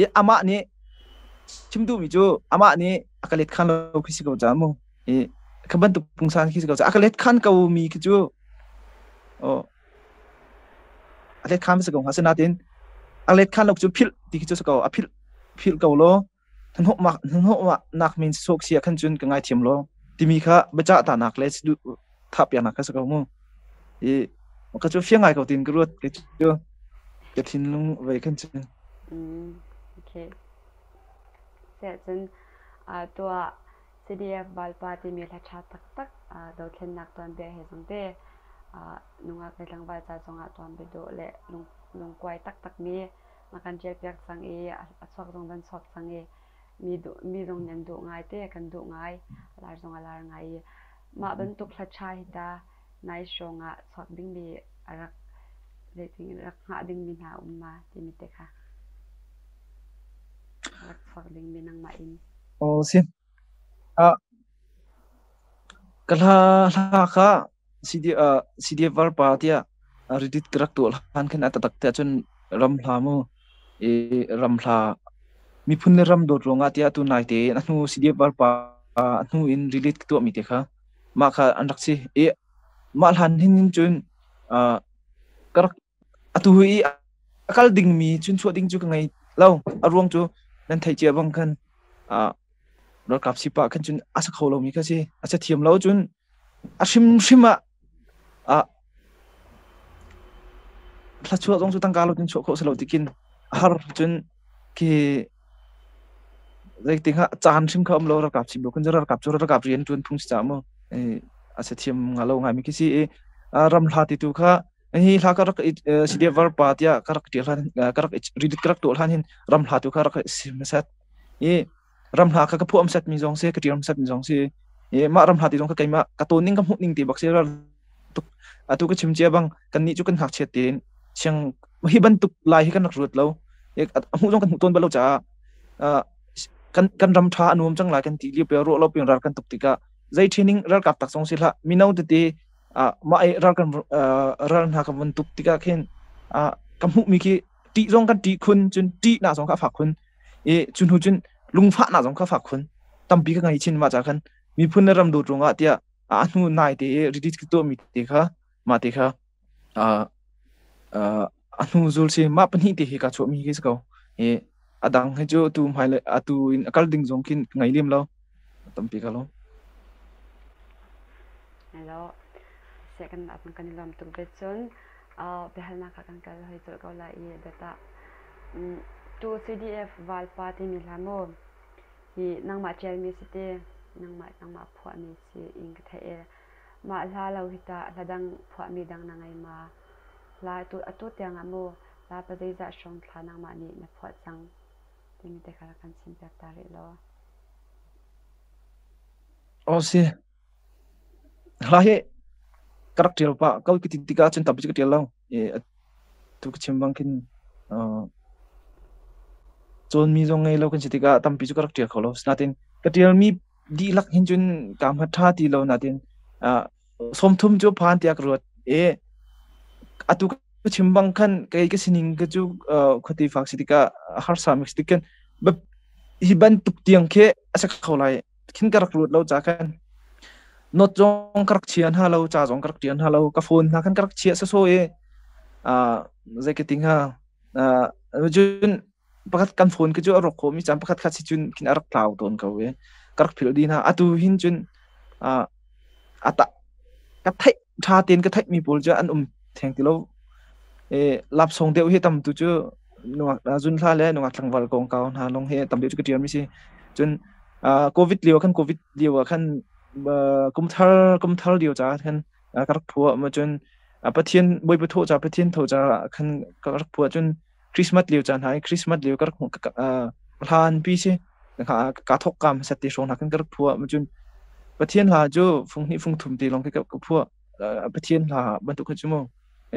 Speaker 2: I amah nih chim duhmi cu amah nih a ka let khan lo khi si ko ca mu. I kha bantuk pungsan khi si ko ca. A ka let khan ko mi khi cu oh a let khan si ko hnga. Asinain a let khan lo cu philh ti khi cu si ko. A philh philh ko law Hnahnawhnak men sawk si ah khan cun ka ngaithiam law timi kha biacah tahnak le thahpiaknak kha si ko mu. I ka cu fiang ngai ko tiin ka ruat kei cu ka thinlung vei khan cun.
Speaker 1: Okay. Siahcun tuah CDF valpa timi hla ṭha taktak dothlennak tuanbia he zong te nungak le tlangval ca zongah tuanbia dawh le lungkuai taktakmi na kan ṭialpiak cang i a chuak zong van chuak cang i mi duh mi zong nih an duh ngai te kan duh ngai a lar zong a lar ngai i mah bantuk hla ṭha hi ta nai hrawng ah chuak dingmi a rak zeitin rak hngah dingmi hna um ma timi te kha rak chuak dingmi nangmah in.
Speaker 2: Aw si. Ah ka hla hla kha CDF varpa tiah Reddit ka rak tuah hlan khin a taktak tiah cun ram hla mu i ram hla miphun le ram dawt ruangah tiah tu nai tein a hnu CDF varpa a hnu in Reddit ka tuahmi te kha mah kha an rak si i mah hlan hin hin cun ka rak atu hi a kal dingmi cun chuah ding cu ka ngei lo. A ruang cu nan theih cia bang khan ralkap sipa khan cun a sa kho lomi kha si. A sa thiam lo cun a hrimhrim ah thlachuah zong cu tangka lo cun chuah khawh si lo tikin a har cun khi zeitin ah caan hrim kha um lo ralkap sim lo kun ralkap cu ralkap rian ṭuan phung si ca mu a sa thiam nga lo ngai mi khi si i ram hla ti tu kha hi hla ka rak CDF varpa tiah ka rak ṭial hlan ka rak ridit ka rak tuah hlan hin ram hla tu kha rak sim hmasat i ram hla kha ka phuah hmasat mi zong si ka ṭial hmasat mi zong si i mah ram hla ti zong kha keimah ka tawn ning ka hmuh ning ti bak si ral tuk atu ka chim cia bang kan nih cu kan ngakchiat tein siang hi bantuk lai hi kan rak ruat lo a hmuh zong kan hmuh tawn bal lo caah kan kan ram ṭha a nuam cang lai kan ti lio pe ruah lo pin ral kan tuk tikah zei training ralkap tak zong si hlah mino tete mah i ral kan ral hna kan vun tuk tikah khin ka hmuhmi khi ṭih zong kan ṭih khun cun ṭihnak zong kha a fak khun i cu hnu cun lungfahnak zong kha fak khun tampi ka ngei chin mah ca khan miphun le ram dawt ruangah tiah a hnu nai te i release ka tuahmi te kha mah te kha a hnu zul si mah pahnih te hi ka chuahmi hi si ko i a dang hi cu tu hmai le atu in a kal ding zong khin ka ngei lem lo tampi ka lawm.
Speaker 1: Hello. Seh kan kan i lawm tuk ve cun. Biahalnak ah kan kal hoi colh ko lai i biatah tu CDF valpa timi hla maw hi nangmah ṭialmi si te nangmah nangmah phuahmi si in ka theih i mah hla lo hi tah hla dang phuahmi dang na ngei ma? Hla atu tiangah maw hla pa zeizah hrawng thla nangmah nih na phuah cang timi te kha rak kan chimpiak ta rih law.
Speaker 2: Aw si. Hla hi ka rak ṭial pah ko ka ti tikah cun tampi cu ka ṭial lo. I atu ka chim bang khin cawnmi zong ngei lo kan si tikah tampi cu ka rak ṭial kho lo. Asinain ka ṭialmi dihlak hin cun kaa hma ṭha ti lo nain 30 cu phan tiah ka ruat. I atu ka chim bang khan kei ka sining ka cu khuate fak si tikah harsa mi si tik khin hi bantuk tiang khi a si kho lai. Khin ka rak ruat lo ca khan note zong ka rak chia hna lo, ca zong ka rak ṭial hna lo, ka phone hna khan ka rak chiah sawsawh i zei ka ti hnga, cun pakhat kan phone khi cu a rawk khawhmi caan pakhat khat si cun khin a rak tlau tawn ko i ka rak philh dih hna. Atu hin cun a ta ka theih ṭha tein ka theihmi pawl cu an um theng ti lo. I lapsawng deuh hi tam tu cu nungak zun hla le nungak tlangval kongkau hna lawng hi tam deuh cu ka ṭialmi si. Cun COVID lio khan COVID lio ah khan kumthar kumthar lio caah khan ka rak phuah. Ma cun Pathian Bawipa thawh ca Pathian tho caah khan ka rak phuah. Cun Christmas lio caan hna i Christmas lio ka rak hlan pi si ka thawk ka hmasat te hrawng hna khan ka rak phuah. Ma cun Pathian hla cu fung hnih fung thum te lawng khi ka phuah. Pathian hla bantuk kha cu mu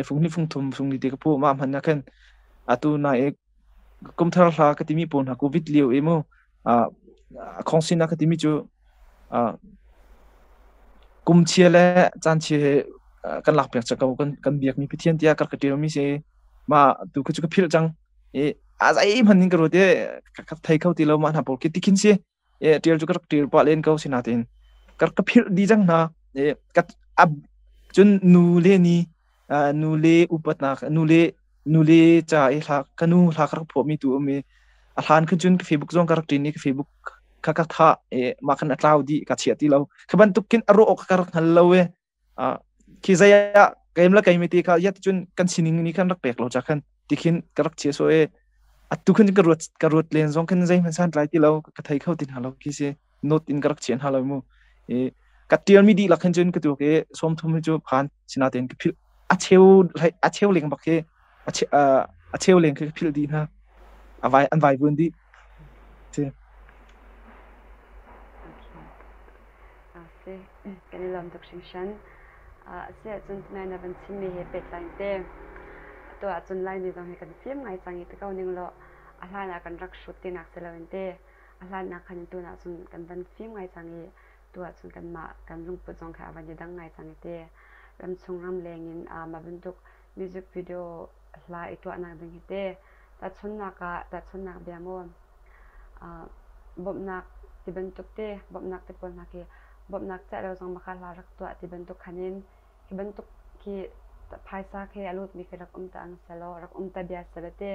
Speaker 2: fung hnih fung thum fung li te ka phuah. Mah hmanh ah khan atu na i kumthar hla ka timi pawl hna COVID lio i mu khongsin a ka timi cu kum chia le caan chia he kan lak piak ko kan biakmi Pathian tiah ka rak ṭialmi si. Mah tu khi cu ka philh cang i a zei hmanh in ka ruat i ka thei kho ti lo mah hna pawl khi tikhin si. E ṭial cu ka rak ṭial pah len ko si nain ka ka philh dih cang hna. E ka cun nu le ni nu le upatnak nu le ca i hla ka nu hla ka rak phuahmi tu um i a hlan khan cun ka Facebook zong ka rak ṭin i ka Facebook kha ka thah i mah khan a tlau dih ka chia ti lo. Kha bantuk khin a rawh awk ka rak hngal lo i khi zei ah keim le keimi ti kha yat cun kan sining ni khan rak pek lo cha khan ti khin ka rak chia so i atu khan ka ruat len zong khan zeihmanh san tlai ti lo, ka thei kho ti hna lo khi si. Note in ka rak chian hna lo mu. I ka tial mi dihlak khan cun ka tuak i 30 hi cu phan sinatein ka philh a cheu leng bak khi a cheu leng khi ka philh dih hna, a vai an vai vun dih si.
Speaker 1: Si, kan i lawm tuk hringhran. A si ahcun tunai na van chimmi he pehtlai te. Atu ahcun Laimi zong hi kan fim ngai cang i ti ko ning law a hlan ah kan rak hrut tinak si loin te a hlannak khan tun ahcun kan van fim ngai cang i tu ahcun kanmah kan lungput zong kha a van i dang ngai cang i te ramchung ramleng in mah bantuk music video hla i tuahnak ding hi te tahchunnak ah tahchunnak bia maw bawmhnak ti bantuk te bawmhnak te pawl hna khi bawmhnak ceh lo zong makha hla rak tuah ti bantuk khan in khi bantuk khi phaisa khi a lutmi khi rak um ta ang selaw rak um ta bia selaw te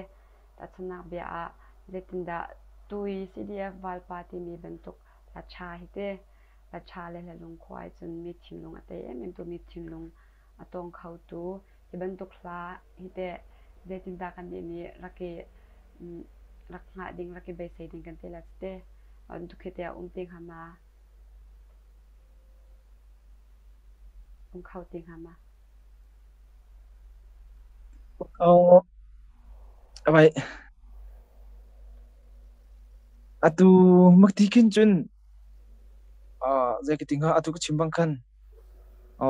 Speaker 1: tahchunnak bia ah zeitindah tui CDF valpa timi bantuk hla ṭha hi te hla ṭha le hla lungkhuai cun mi thinlung a tei em em tu mi thinlung a tawng khotu hi bantuk hla hi teh zeitindah kannih nih rak i rak hngah ding rak i beisei ding kan ti la te bantuk hi teh a um ti hnga ma, um kho ti hnga ma?
Speaker 2: Oh, vai atu makti khin cun zei ka ti hnga, atu ka chim bang khan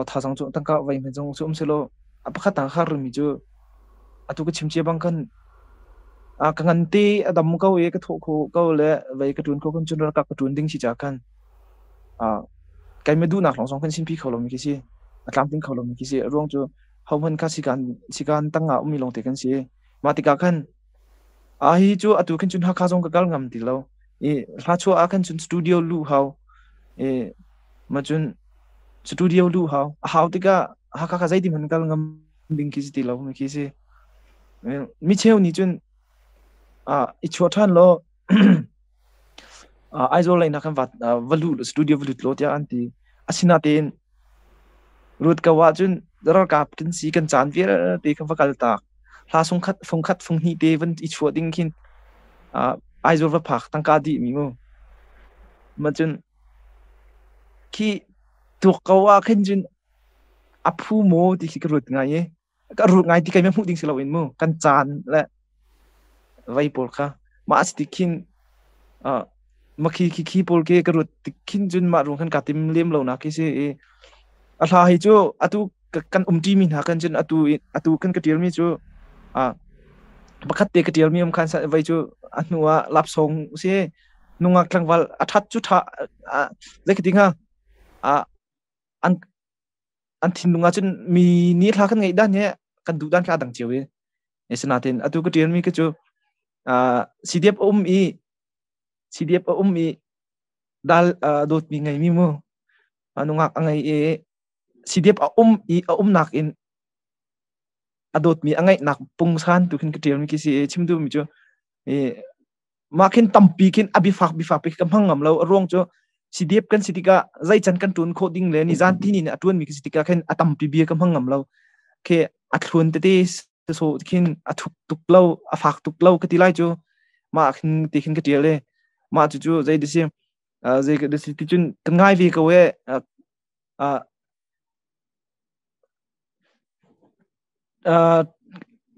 Speaker 2: thazang cu tangka vai hme zong cu um selaw a pakhat tang har mi cu atu ka chim cia bang khan ka ngan te a dam ko i ka thawh kho ko le vei ka ṭuan kho kan cun ralkap ka ṭuan ding si ca khan keimah duhnak lawng zong kan sinpi kho lomi khi si, a tlamtling kho lomi khi si. A ruang cu hohmanh kha sikaan sikaan tang ah ummi lawngte kan si. Mah tikah khan hi cu atu khin cun Hakha zong ka kal ngam ti lo i hla chuah ah khan cun studio luh hau i mah cun studio luh hau a hau tikah Hakha kha zeitin hmanh kal ngam ding khi si ti lo mi khi si. Mi cheu nih cun i chuah ṭhan law Aizawl lei hna khan va luh studio va lut law tiah an ti. Asinain Ruat ko ahcun ralkap kan si kan caan vialte kha va kal tak. Hla sungkhat fungkhat funghnih te van i chuah ding khin Aizawl va phak tangka dih mi mu. Ma cun khi tuak ko ah khin cun a phu maw ti khi ka ruat ngai i ka ruat ngai ti kai hmuh ding si loin mu kan caan le vei pawl kha mah si ti khin ma khi khi khi pawl ke ka ruat ti khin cun mah ruang khan ka tim lem lo nak khi si i a hla hi cu atu kan umṭi mi hna kan cun atu atu kan ka ṭial mi cu pakhat te ka ṭial mi um khan vei cu a hnu ah lapsong si nungak tlangval a ṭhat cu ṭha zei ka ti hnga an an thinlung ah cun mi nih hla kan ngeih dan hi kan duh dan kha a dang cio i asinain atu ka ṭialmi ka cu CDF a um i CDF a um i dal dawtmi ngeimi mu nungak a ngei i CDF a um i a umnak in a dawtmi a ngeihnak pungsan tu khin ka ṭialmi khi si i chim duhmi cu mah khin tampi khin a biafak bifak pi ka hmang ngam lo. A ruang cu CDF kan si tikah zei can kan ṭuan khawh ding le ni zan ti ni a ṭuan mi ka si tikah khin a tampi bia ka hmang ngam lo. Khi a thlun tete so khin a thuk tuk lo, a fak tuk lo ka ti lai cu. Mah khin ti khin ka ṭial e. Mah cu cu zei disi zei disi ti cun kan ngai ve ko e.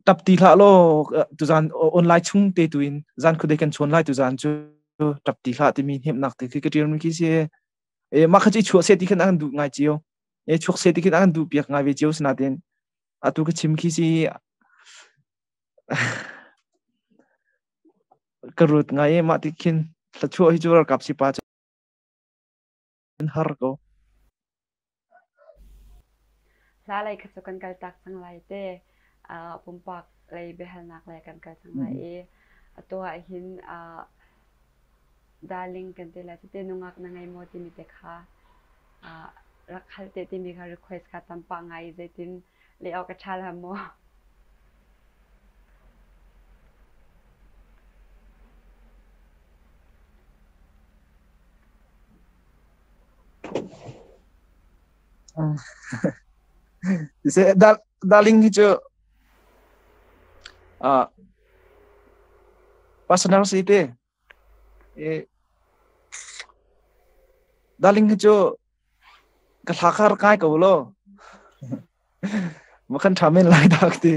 Speaker 2: Tap ti hlah law tuzan online chung te tu in zan khuadei kan chawn lai tuzan cu tap ti hlah timi hnemhnak te khi ka ṭialmi khi si. E mah kha cu i chuah seh ti khan an duh ngai cio. E chuak seh ti khin an duh piak ngai ve cio sinain atu ka chim khi si ka rut ngai e mah ti khin thlachuah hi cu ralkap si pa cu an har ko.
Speaker 1: Hla lei kha cu kan kal tak cang lai te. Pumpak lei biahalnak lei kan kal cang lai i atu ah hin darling kan ti lai cuti nungak na ngei maw timi te kha rak hal te timi kha request kha tam pah ngai i zeitin leh awk a ṭha la maw?
Speaker 2: Siseh darling hi cu personal si te. Darling hi cu ka hla kha rak ngai ko law. Ma kan ṭha men lai dah ka ti.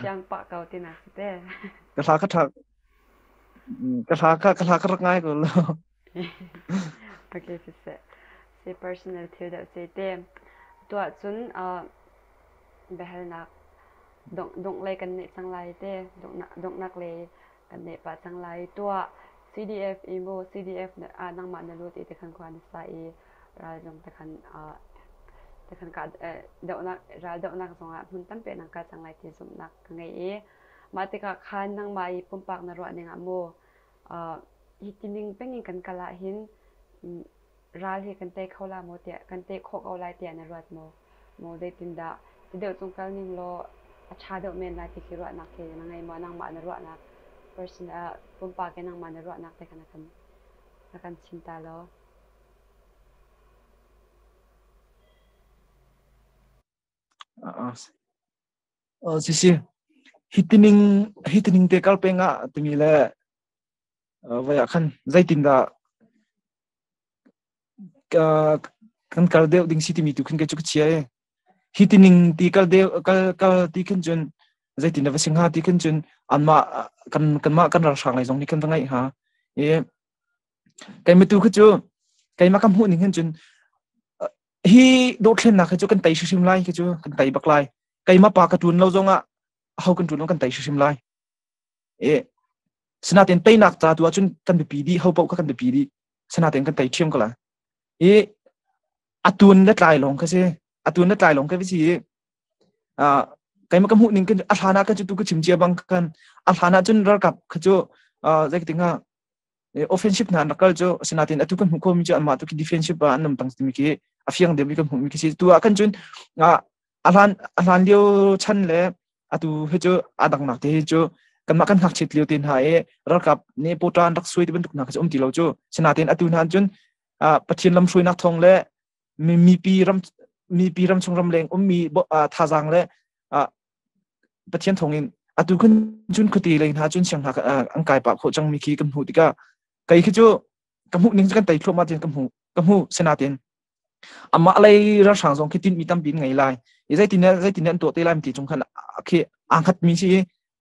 Speaker 1: Siang pah ko ti nak si te.
Speaker 2: Ka hla ka ṭha ka hla kha ka hla ka rak ngai ko law.
Speaker 1: Okay, siseh. Si personal thil deuh si te. Tuah cun biahalnak dongh lei kan neih cang lai te. Donghnak lei kan neih pah cang lai. Tuah CDF i mu CDF ah nangmah na lut i tikhan khua na sa i ral zong tikhan tikhan ka dohnak ral dohnak zongah hmun tampi nang kal cang lai ti zumhnak ka ngei i mah tikah khan nangmah i pumpak na ruah ning ah mu hi tining peng in kan kal ahhin ral hi kan tei kho la maw tiah kan tei khawh ko lai tiah na ruat maw? Maw zeitindah ti deuh cung kal ning law a ṭha deuh men lai ti khi ruahnak khi na ngei maw? Nangmah na ruahnak person pumpak in nangmah na ruahnak te kha na kan na kan chim ta law.
Speaker 2: Si si. Hi tining hi tining te kal peng ah timi le vai ah khan zeitindah kan kal deuh ding si timi tu khin kei cu ka chia i hi tining ti kal deuh kal kal ti khin cun zeitin dah va si hnga ti khin cun anmah kan kanmah kan ralhrang lei zong nih khan va ngaih hnga i keimah tu khi cu keimah ka hmuh ning hin cun hi dothlennak hi cu kan tei hrimhrim lai khi cu kan tei bak lai keimah pa ka ṭuan lo zongah aho kan ṭuan lo kan tei hrimhrim lai i sinain teinak ca tu ahcun kan biapi dih ho paoh kha kan biapi dih sinain kan tei ṭhiam ko lai i atun le tlai lawng kha si atun le tlai lawng kha si i keimah ka hmuh ning kan a hlan ah kan cu tu ka chim cia bang khan a hlan ah cun ralkap kha cu zei ka ti hnga offensive hna an rak kal cu asinain atu kan hmuh khomi cu anmah tu khi defensive ah an um tang timi khi a fiang deuh mi kan hmuh mi khi si tu ah kan cun a hlan a hlan lio chan le atu hi cu a dangnak te hi cu kanmah kan ngakchiat lio te hna i ralkap nih pawṭa an rak suai ti bantuk hna kha cu um ti lo cu sinain atu hna cun Pathian lamhruainak thawng le mipi ram Mipi ram chung ram leng ummi thazaang le Pathian thawngin atu kun cun khuate lei hna cun siang hna an kai pah khawh cangmi khi kan hmuh tikah kei khi cu ka hmuh ning cu kan tei thluahmah tin ka hmu sinatin amah lei ralhrang zong khi tinhmi tampi ngei lai i zeitin zeitin an tuah te lai ti chung khan khi aa hngatmi si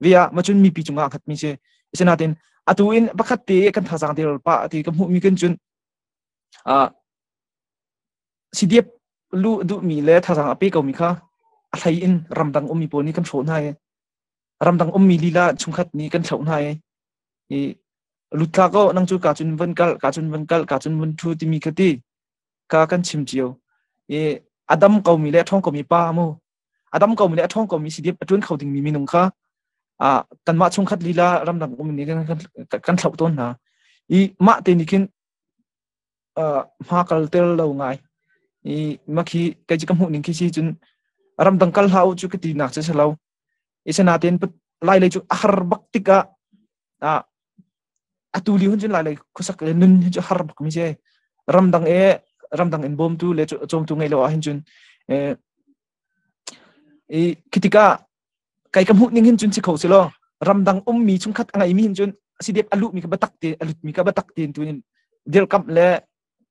Speaker 2: via macun mipi cungah aa hngatmi si. Sinatin atu in pakhat te kan thazaang der pa ti ka hmuhmi kan cun CDF lu duhmi le thazaang a pe komi kha a hlei in ramdang ummi pawl nih kan hrawh hna i ramdang ummi lila chungkhat nih kan thloh hna i lut thla ko nang cu ka cun van kal, ka cun van kal, ka cun van thu timi kha ti ka kan chim cio i a dam komi le a ṭhawng komi pa mu, a dam komi le a ṭhawng komi CDF a ṭuan kho dingmi minung kha kanmah chungkhat lila ramdang ummi nih kan thloh tawn hna i mah te nih khin hma kal ter lo ngai i makhi kei cu ka hmuh ning khi si. Cun ramdang kal hlah u cu ka ti nak cu si lo i sinain lai lei cu a har bak tikah atu li hun cun lai lei khuasak le nun hi cu har bak mi si. Ramdang e ramdang in bawmtu le cawmtu ngei lo ah hin cun i khi tikah kai ka hmuh ning hin cun si kho si lo ramdang ummi chungkhat a ngeimi hin cun CDF a luhmi kha biatak te a lutmi kha biatak tein tu in dirkamh le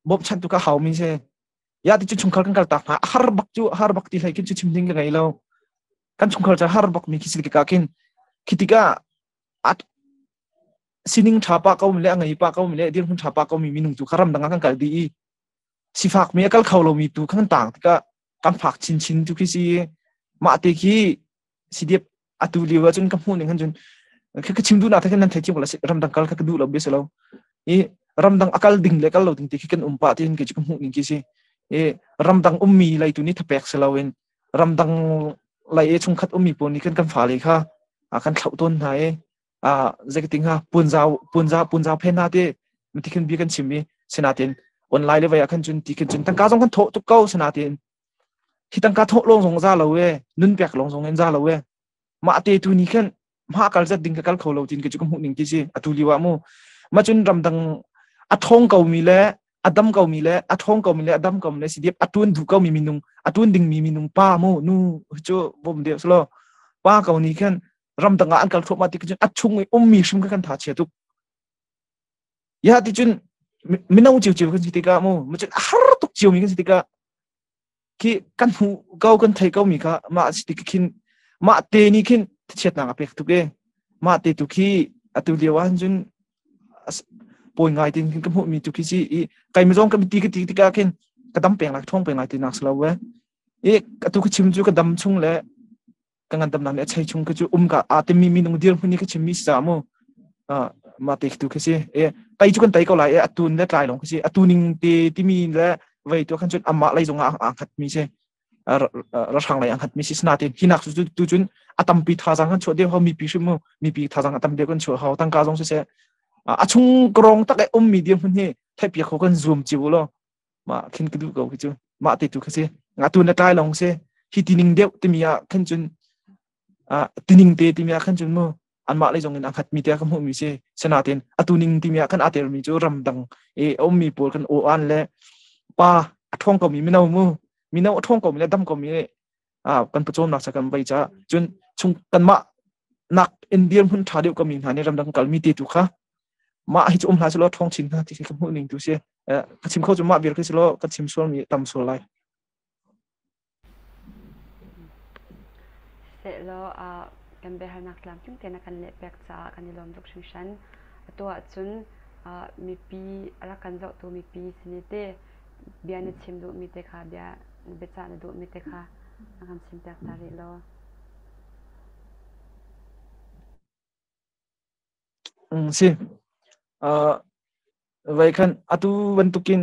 Speaker 2: bawmchan tu ka hau mi si. Ya ti cu chungkhar kan kal tak hna a har bak cu, har bak ti hlei khin cu chim ding ka ngei lo. Kan chungkhar cu har bak mi khi si ka khin khi tikah sining ṭha pa ko mi le a ngei pa ko mi le dirhmun ṭha pa ko mi minung tu kha ramdang ah kan kal dih i sifak mi a kal kho lomi tu khan tang tikah kan fak chinchin tu khi si. Mah te khi CDF atu lio ahcun ka hmuh ning han cun ka chim duhnak te nan thei thiam ko la. Ramdang kal kha ka duh lo bia si lo i ramdang a kal ding le kal lo ding ti khi kan um pah tin ke chu ka hmuh ning khi si. I ramdang ummi lei tu nih thapek si lo in ramdang lei i chungkhat ummi pawl nih kan kan fale kha kan thlauh tawn hna i zeiting ha punzau punza punzau phen hna ti mati khin bia kan chim i sinatin online le vai ah khan cun ti khin cun tangka zong kan thawh tuk ko. Sinatin hi tangka thawh lawng zong za lo e, nun pek lawng zong in za lo e, mah te tu ni khan ma kal zat ding ka kal kho lo tin ke chu ka hmuh ning ti si atu liwa mu. Ma cun ramdang a thong ko mi le a dam ko mi le a thong ko mi le a dam ko mi le si diep a tun du ko mi minung, a tun ding mi minung pa mu nu chu bom de slo pa ko ni khan ramdang ah an kal thluahmah ti cun a chung i ummi hrim kha kan tha chia tuk. Ya ti cun mino cio cio kan si tikah mu mu cun a har tuk cio mi kan si tikah khi kan hmu ko, kan thei ko mi kha mah si tik khin mah te ni khin chiatnak a pek tuk e. Mah te tu khi atu lio ah cun pawi ngai tin ka hmuh mi tu khi si i kai mi zong ka ti ka ti tikah khin ka dam peng lai, thong peng lai ti nak si lo we. I atu ka chim cu ka dam chung le ka ngandamnak nih a chei chung ka cu um ka a timi minung dir hmun i ka chimmi si caah mu ma te tu khi si e. Tai cu kan tai ko lai e, atun le tlai long khi si atu ning te timi le vei tu khan cun amah lei zong ah aa khat mi si, rahrang lei ang khat mi si. Sinatin hinak cu tu cun a tampi thazang kan chuah deuh hau mipi hrim mu, mipi thazang a tam deuh kan chuah hau, tangka zong siseh a chung krong tak e um mi dir hmun hi theih kho kan zoom chiu lo. Mah khin ka duh ko khi cu, mah te tu kha si nga tu na tlai long si hi tining deuh timi ah khan cun tining te timi ah khan cun mu anmah lei zong in a khat mi te ka hmuh mi si. Senatin atu ning timi ah khan a tel mi cu ramdang i ummi pawl kan aw an le pa a ṭhawng ko mi mino mu, mino a ṭhawng ko mi le dam ko mi kan pawcawmnak cha kan vai cha cun chung kanmah nak in dir hmun ṭha deuh ko mi hna nih ramdang kal mi te tu kha mah hi cu um hlah selaw ṭhawng chin hna ti khi ka hmuh ning tu si. Ka chim kho cu mah vial khi selaw ka chim sual mi tam sual lai.
Speaker 1: Sehlaw kan biahalnak tlamtling tein a kan leh pek caah kan i lawm tuk hringhran. Atu ahcun mipi a rak kan zohtu mipi sin i te bia na chim duhmi te kha, bia biacah na duhmi te kha na kan chim piak ta rih law.
Speaker 2: Si. Vai khan atu bantukin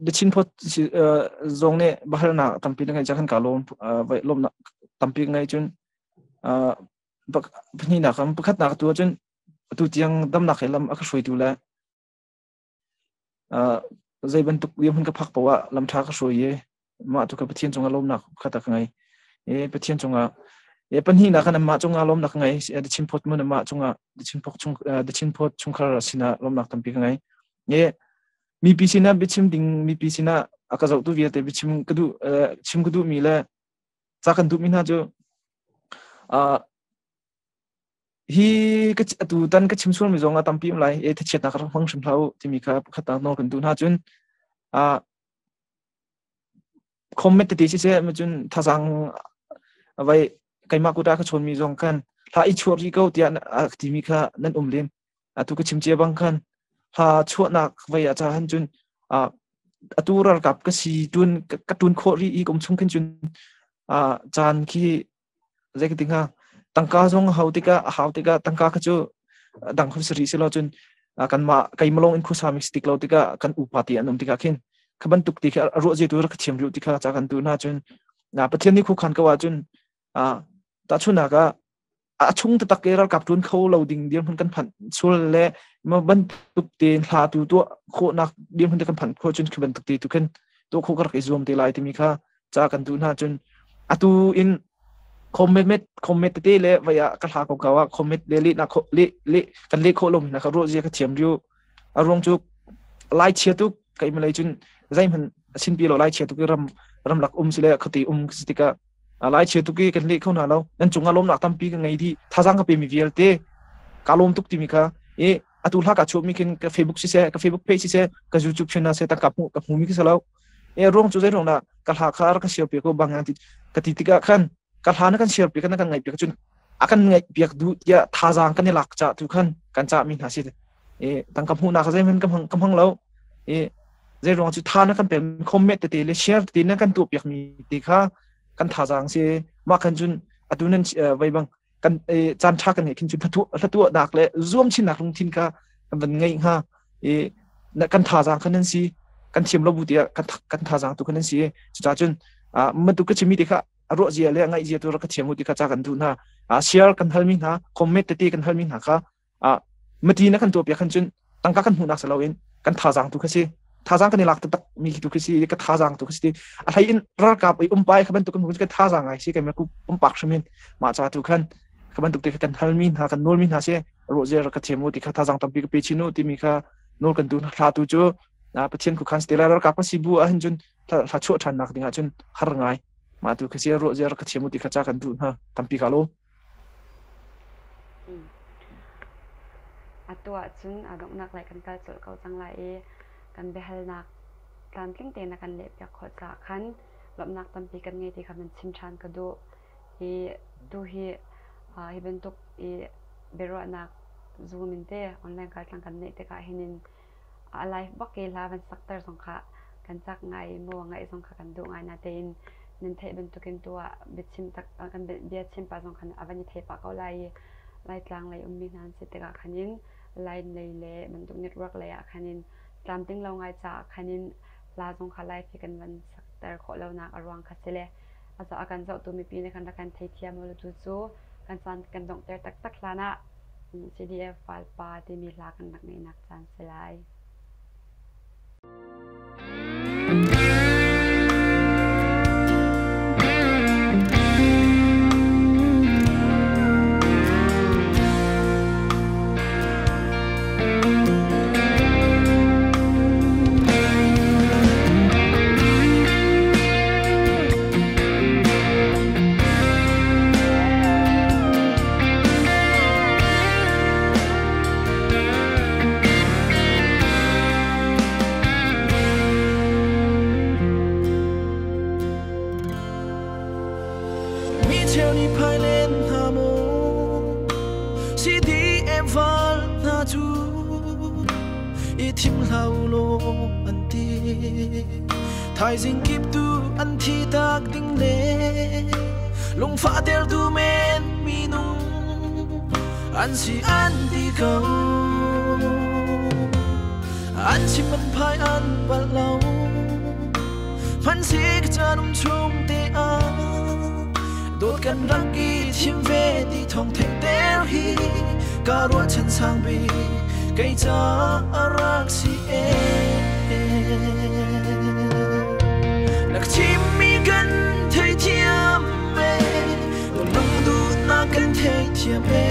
Speaker 2: The Chin Post zong nih biahalnak tampi na ngeih cang khan ka lawm. Vai lawmnak tampi ngei cun pahnihnak pakhatnak tu ahcun atu tiang damnak he lam a ka hruaitu le zei bantuk hmun ka phak paoh ah lam ṭha ka hruai i mah tu ka Pathian cungah lawmnak pakhat ka ngei. I Pathian cungah e pahnihnak kan amah cungah lawmnak ka ngei. The Chin Post mun amah cungah The Chin Post chung The Chin Post chungkhar sinah lawmnak tampi ka ngei. E mipi sinah biachim ding, mipi sinah A ka zohtu vialte biachim ka duh chim ka duhmi le ca kan duhmi hna cu hi ka atu tan ka chim sualmi zong a tampi um lai e thachiatnak rak hmang hrim hlah u timi kha pakhat ah nawl kan duh hna cun comment tete siseh cun thazaang vai keimah kut ah ka chawnmi zong khan hla i chuah rih ko tiah a timi kha nan um len. Atu ka chim cia bang khan hla chuahnak vai ah cahan cun atu ralkap ka si tun ka tun khawh rih i kum chung khin cun caan khi zei ka ti hnga tangka zong a hau tikah a hau tikah tangka kha cu dang khun sari si lo cun kanmah keimah in khuasa mi si tik lo tikah kan upa ti an um tikah khin kha bantuk ti kha a ruah zia tu rak thiam riu ti kha ca kan tu na cun na Pathian nih khukhan ko ahcun tahchunhnak ah a chung taktak i ralkap ṭuan kho lo ding dirhmun kan phanh sual le ma bantuk tein hla tu tuah khawhnak dirhmun te kan phanh khawh cun khi bantuk te tu khin tuah khawh ka rak i zuam te lai timi kha ca kan duh hna cun atu in comment comment tete le vai ah ka hla ko ko ah comment le le na kho le le kan le khawh lo mi na kha ruah zia ka thiam riu a ruang cu lai chia tuk kai malay cun zeihmanh sin pi lo lai chia tuk i ram ramlak um sile khati um si tikah lai chia tuk i kan leh kho hna lo. Nan cungah lawmnak tampi ka ngei dih. Thazaang ka pemi vialte ka lawm tuk timi kha i atu hla ka chuahmi khin ka Facebook siseh, ka Facebook page siseh, ka YouTube channel siseh tangka hmuh ka hmumi ka si lo. E ruang cu zei ruang dah ka hla kha ka share piak ko bang ti ka ti tikah khan ka hla na kan share piak na kan ngaih piak cun a kan ngaih piak duh tiah thazaang kan i lak ca tu khan kan cah mi hna si. E tangka hmuhnak zeihmanh ka hmang ka hmang lo. E zei ruang cu tha na kan pek comment tete le share tete na kan tuah piak mi te kha kan thazaang si. Mah khan cun atu nan vai bang kan caan ṭha kan ngeih khin cun hlatuahnak le zuam chinnak lungthin kha kan van ngeih hnga i kan thazaang kha nan si, kan thiam lo bu tiah kan thazaang tu kha nan si. Cucaah cun bantuk ka chimmi te kha a ruah zia le a ngaih zia tu rak ka thiam u ti kha ca kan duh hna. Share kan halmi hna, comment tete kan halmi hna kha mati na kan tuahpiak khan cun tangka kan hmuhnak si loin kan thazaang tu kha si, thazaang kan i lak taktak mi tu khi si, ka thazaang tu khi si. A hlei in ralkap i umpai kha bantuk kan hmu ka thazaang ngai si kai ku pumpak hrim in mah ca tu khan kha bantuk te kha kan halmi hna, kan nawlmi hna si. Ruah ka thiam u ti kha thazaang tampi ka pe chin u timi kha nawl kan tu hla tu cu Pathian khu khan stela ralkap kan si bu ah hin cun hla chuah ṭhan nak ding ah cun har ngai mah tu kha si. Ruah ka thiam u ti kha ca kan duh hna, tampi ka lo.
Speaker 1: Atu ahcun a donghnak lei kan kal colh ko cang lai i kan biahalnak tlamtling tein a kan lehpiak khawh caah khan lawmhnak tampi kan ngei ti kha van chim ṭhan ka duh. Hi tu hi hi bantuk i biaruahnak Zoom in te online kaltlang kan neih tikah hin in a live bak i hla van sakter zong kha kan cak ngai i maw ngaih zong kha kan duh ngai. Natein nan theih bantukin tu ah biachim tak kan bia chim pah zong khan a van i thei pah ko lai i Laitlang lei ummi hna an si tikah khan in line lei le bantuk network lei ah khan in tlamtling lo ngai caah khan in hla zong kha live hi kan van sakter khawh lonak a ruang kha si le a kan zohtu mipi nih khan rak kan theithiam u tu cu kan caan kan donghter taktak hlan ah CDF Valpa timi hla kan rak ngeihnak caan si lai.
Speaker 3: Mi cheu nih phai len hna maw CDM val hna cu i thim hlah u law an ti. Thaizing kip tu an thi tak ding le lungfah tertu men minung an si an ti ko. An chim an phai an palh lo, hmanhseh ka caan um chung te ah dawt kan rak i thim ve ti thawng theihter hi ka ruahchan sang bik kei ca a rak si e. Na ka chimmi kan theithiam e, lung duhnak kan theithiam e,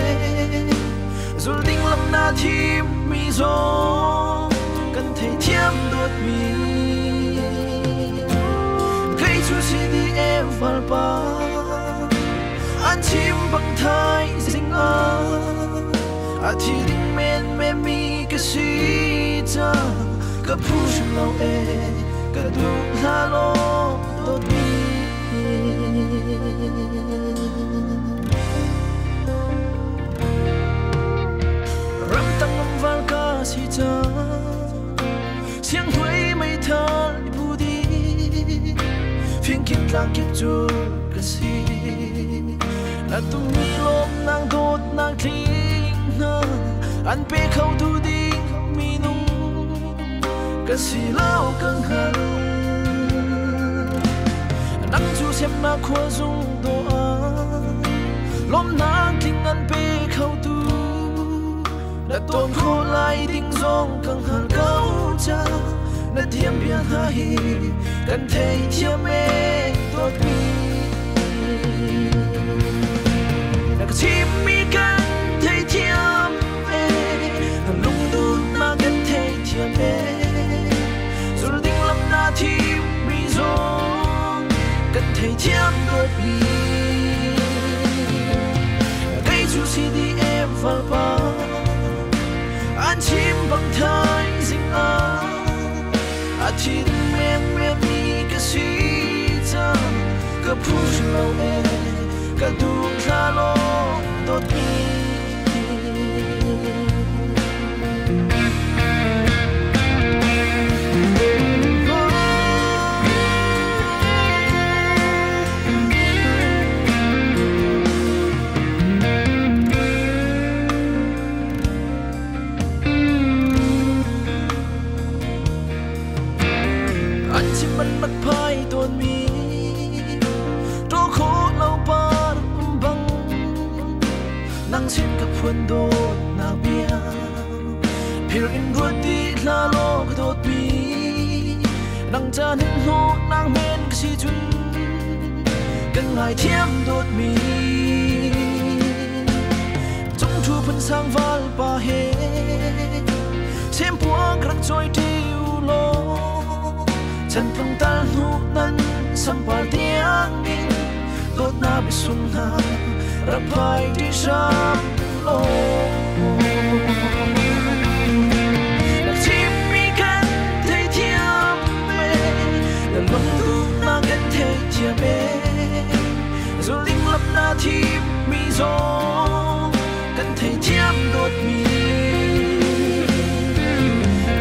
Speaker 3: zul ding lam na thim mi zong kan theithiam dawtmi. An chim bang thaizing ah a thi ding menmen mi ka si ca ka phu hrim lo e, ka duh hlah law dawtmi. Ramtang um val ka si ca sianghnuai meithal i pu dih fingkip tlangkip cu ka si na tummi lawmnak dawtnak tling hna an pe kho tu ding minung ka si lo ka hngal. Nang cu semnak khua zung dawh ah lawmnak tling an pe kho tu na tawn khawh lai ding zong ka hngal ko ca na thiam bia hna hi kan thei thiam e dawtmi. Na ka chimmi kan thei thiam e, na lungduhnak kan thei thiam e, zul ding lam na thim mi zong kan thei thiam dawtmi. Kei cu CDF valpa an chim bang thaizing ah a thi ding menmen mi ka si ca ka phu hrim lo e, ka duh hlah law dawtmi. An chim an rak phai tawn mi to khawh lo par um bang nang sin ka phuan dawt nak bia phir in ruat ti hla law ka dawt mi. Nang cha nin hnu nang men ka si chun kan ngai thiam dawt mi chung thu phun sang val pa he xem puang rak choi tiu lo chan tlung tal hnu nan sampar tiang in dawt na bi sung na rak phai ti sam lo. Na chim mi kan thei thiam e, na lungduh na kan thei thiam e, zuling lam na thim mi zong kan thei thiam dawt mi.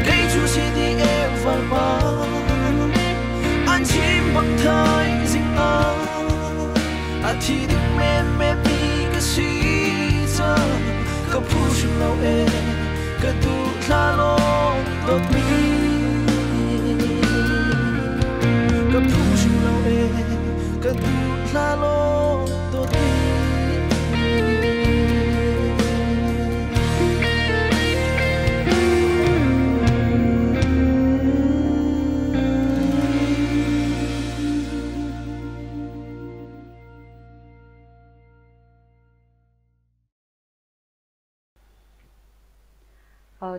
Speaker 3: Kei cu CDF valpa an chim bang thaizing ah a thi ding menmen mi ka si ca ka phu hrim lo e, ka duh hlah law dawtmi. Ka phu hrim lo e, ka duh hlah law dawtmi.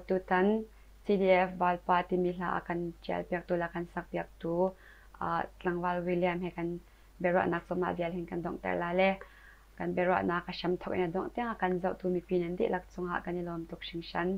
Speaker 1: Tutan CDF Valpa timi hla a kan ṭialpiaktu le a kan sakpiaktu tlangval William he kan biaruahnak cungah vial hin kan donghter la le kan biaruahnak a hramthawk in a dongh tiang a kan zohtu mipi nan dihlak cungah kan i lawm tuk hringhran.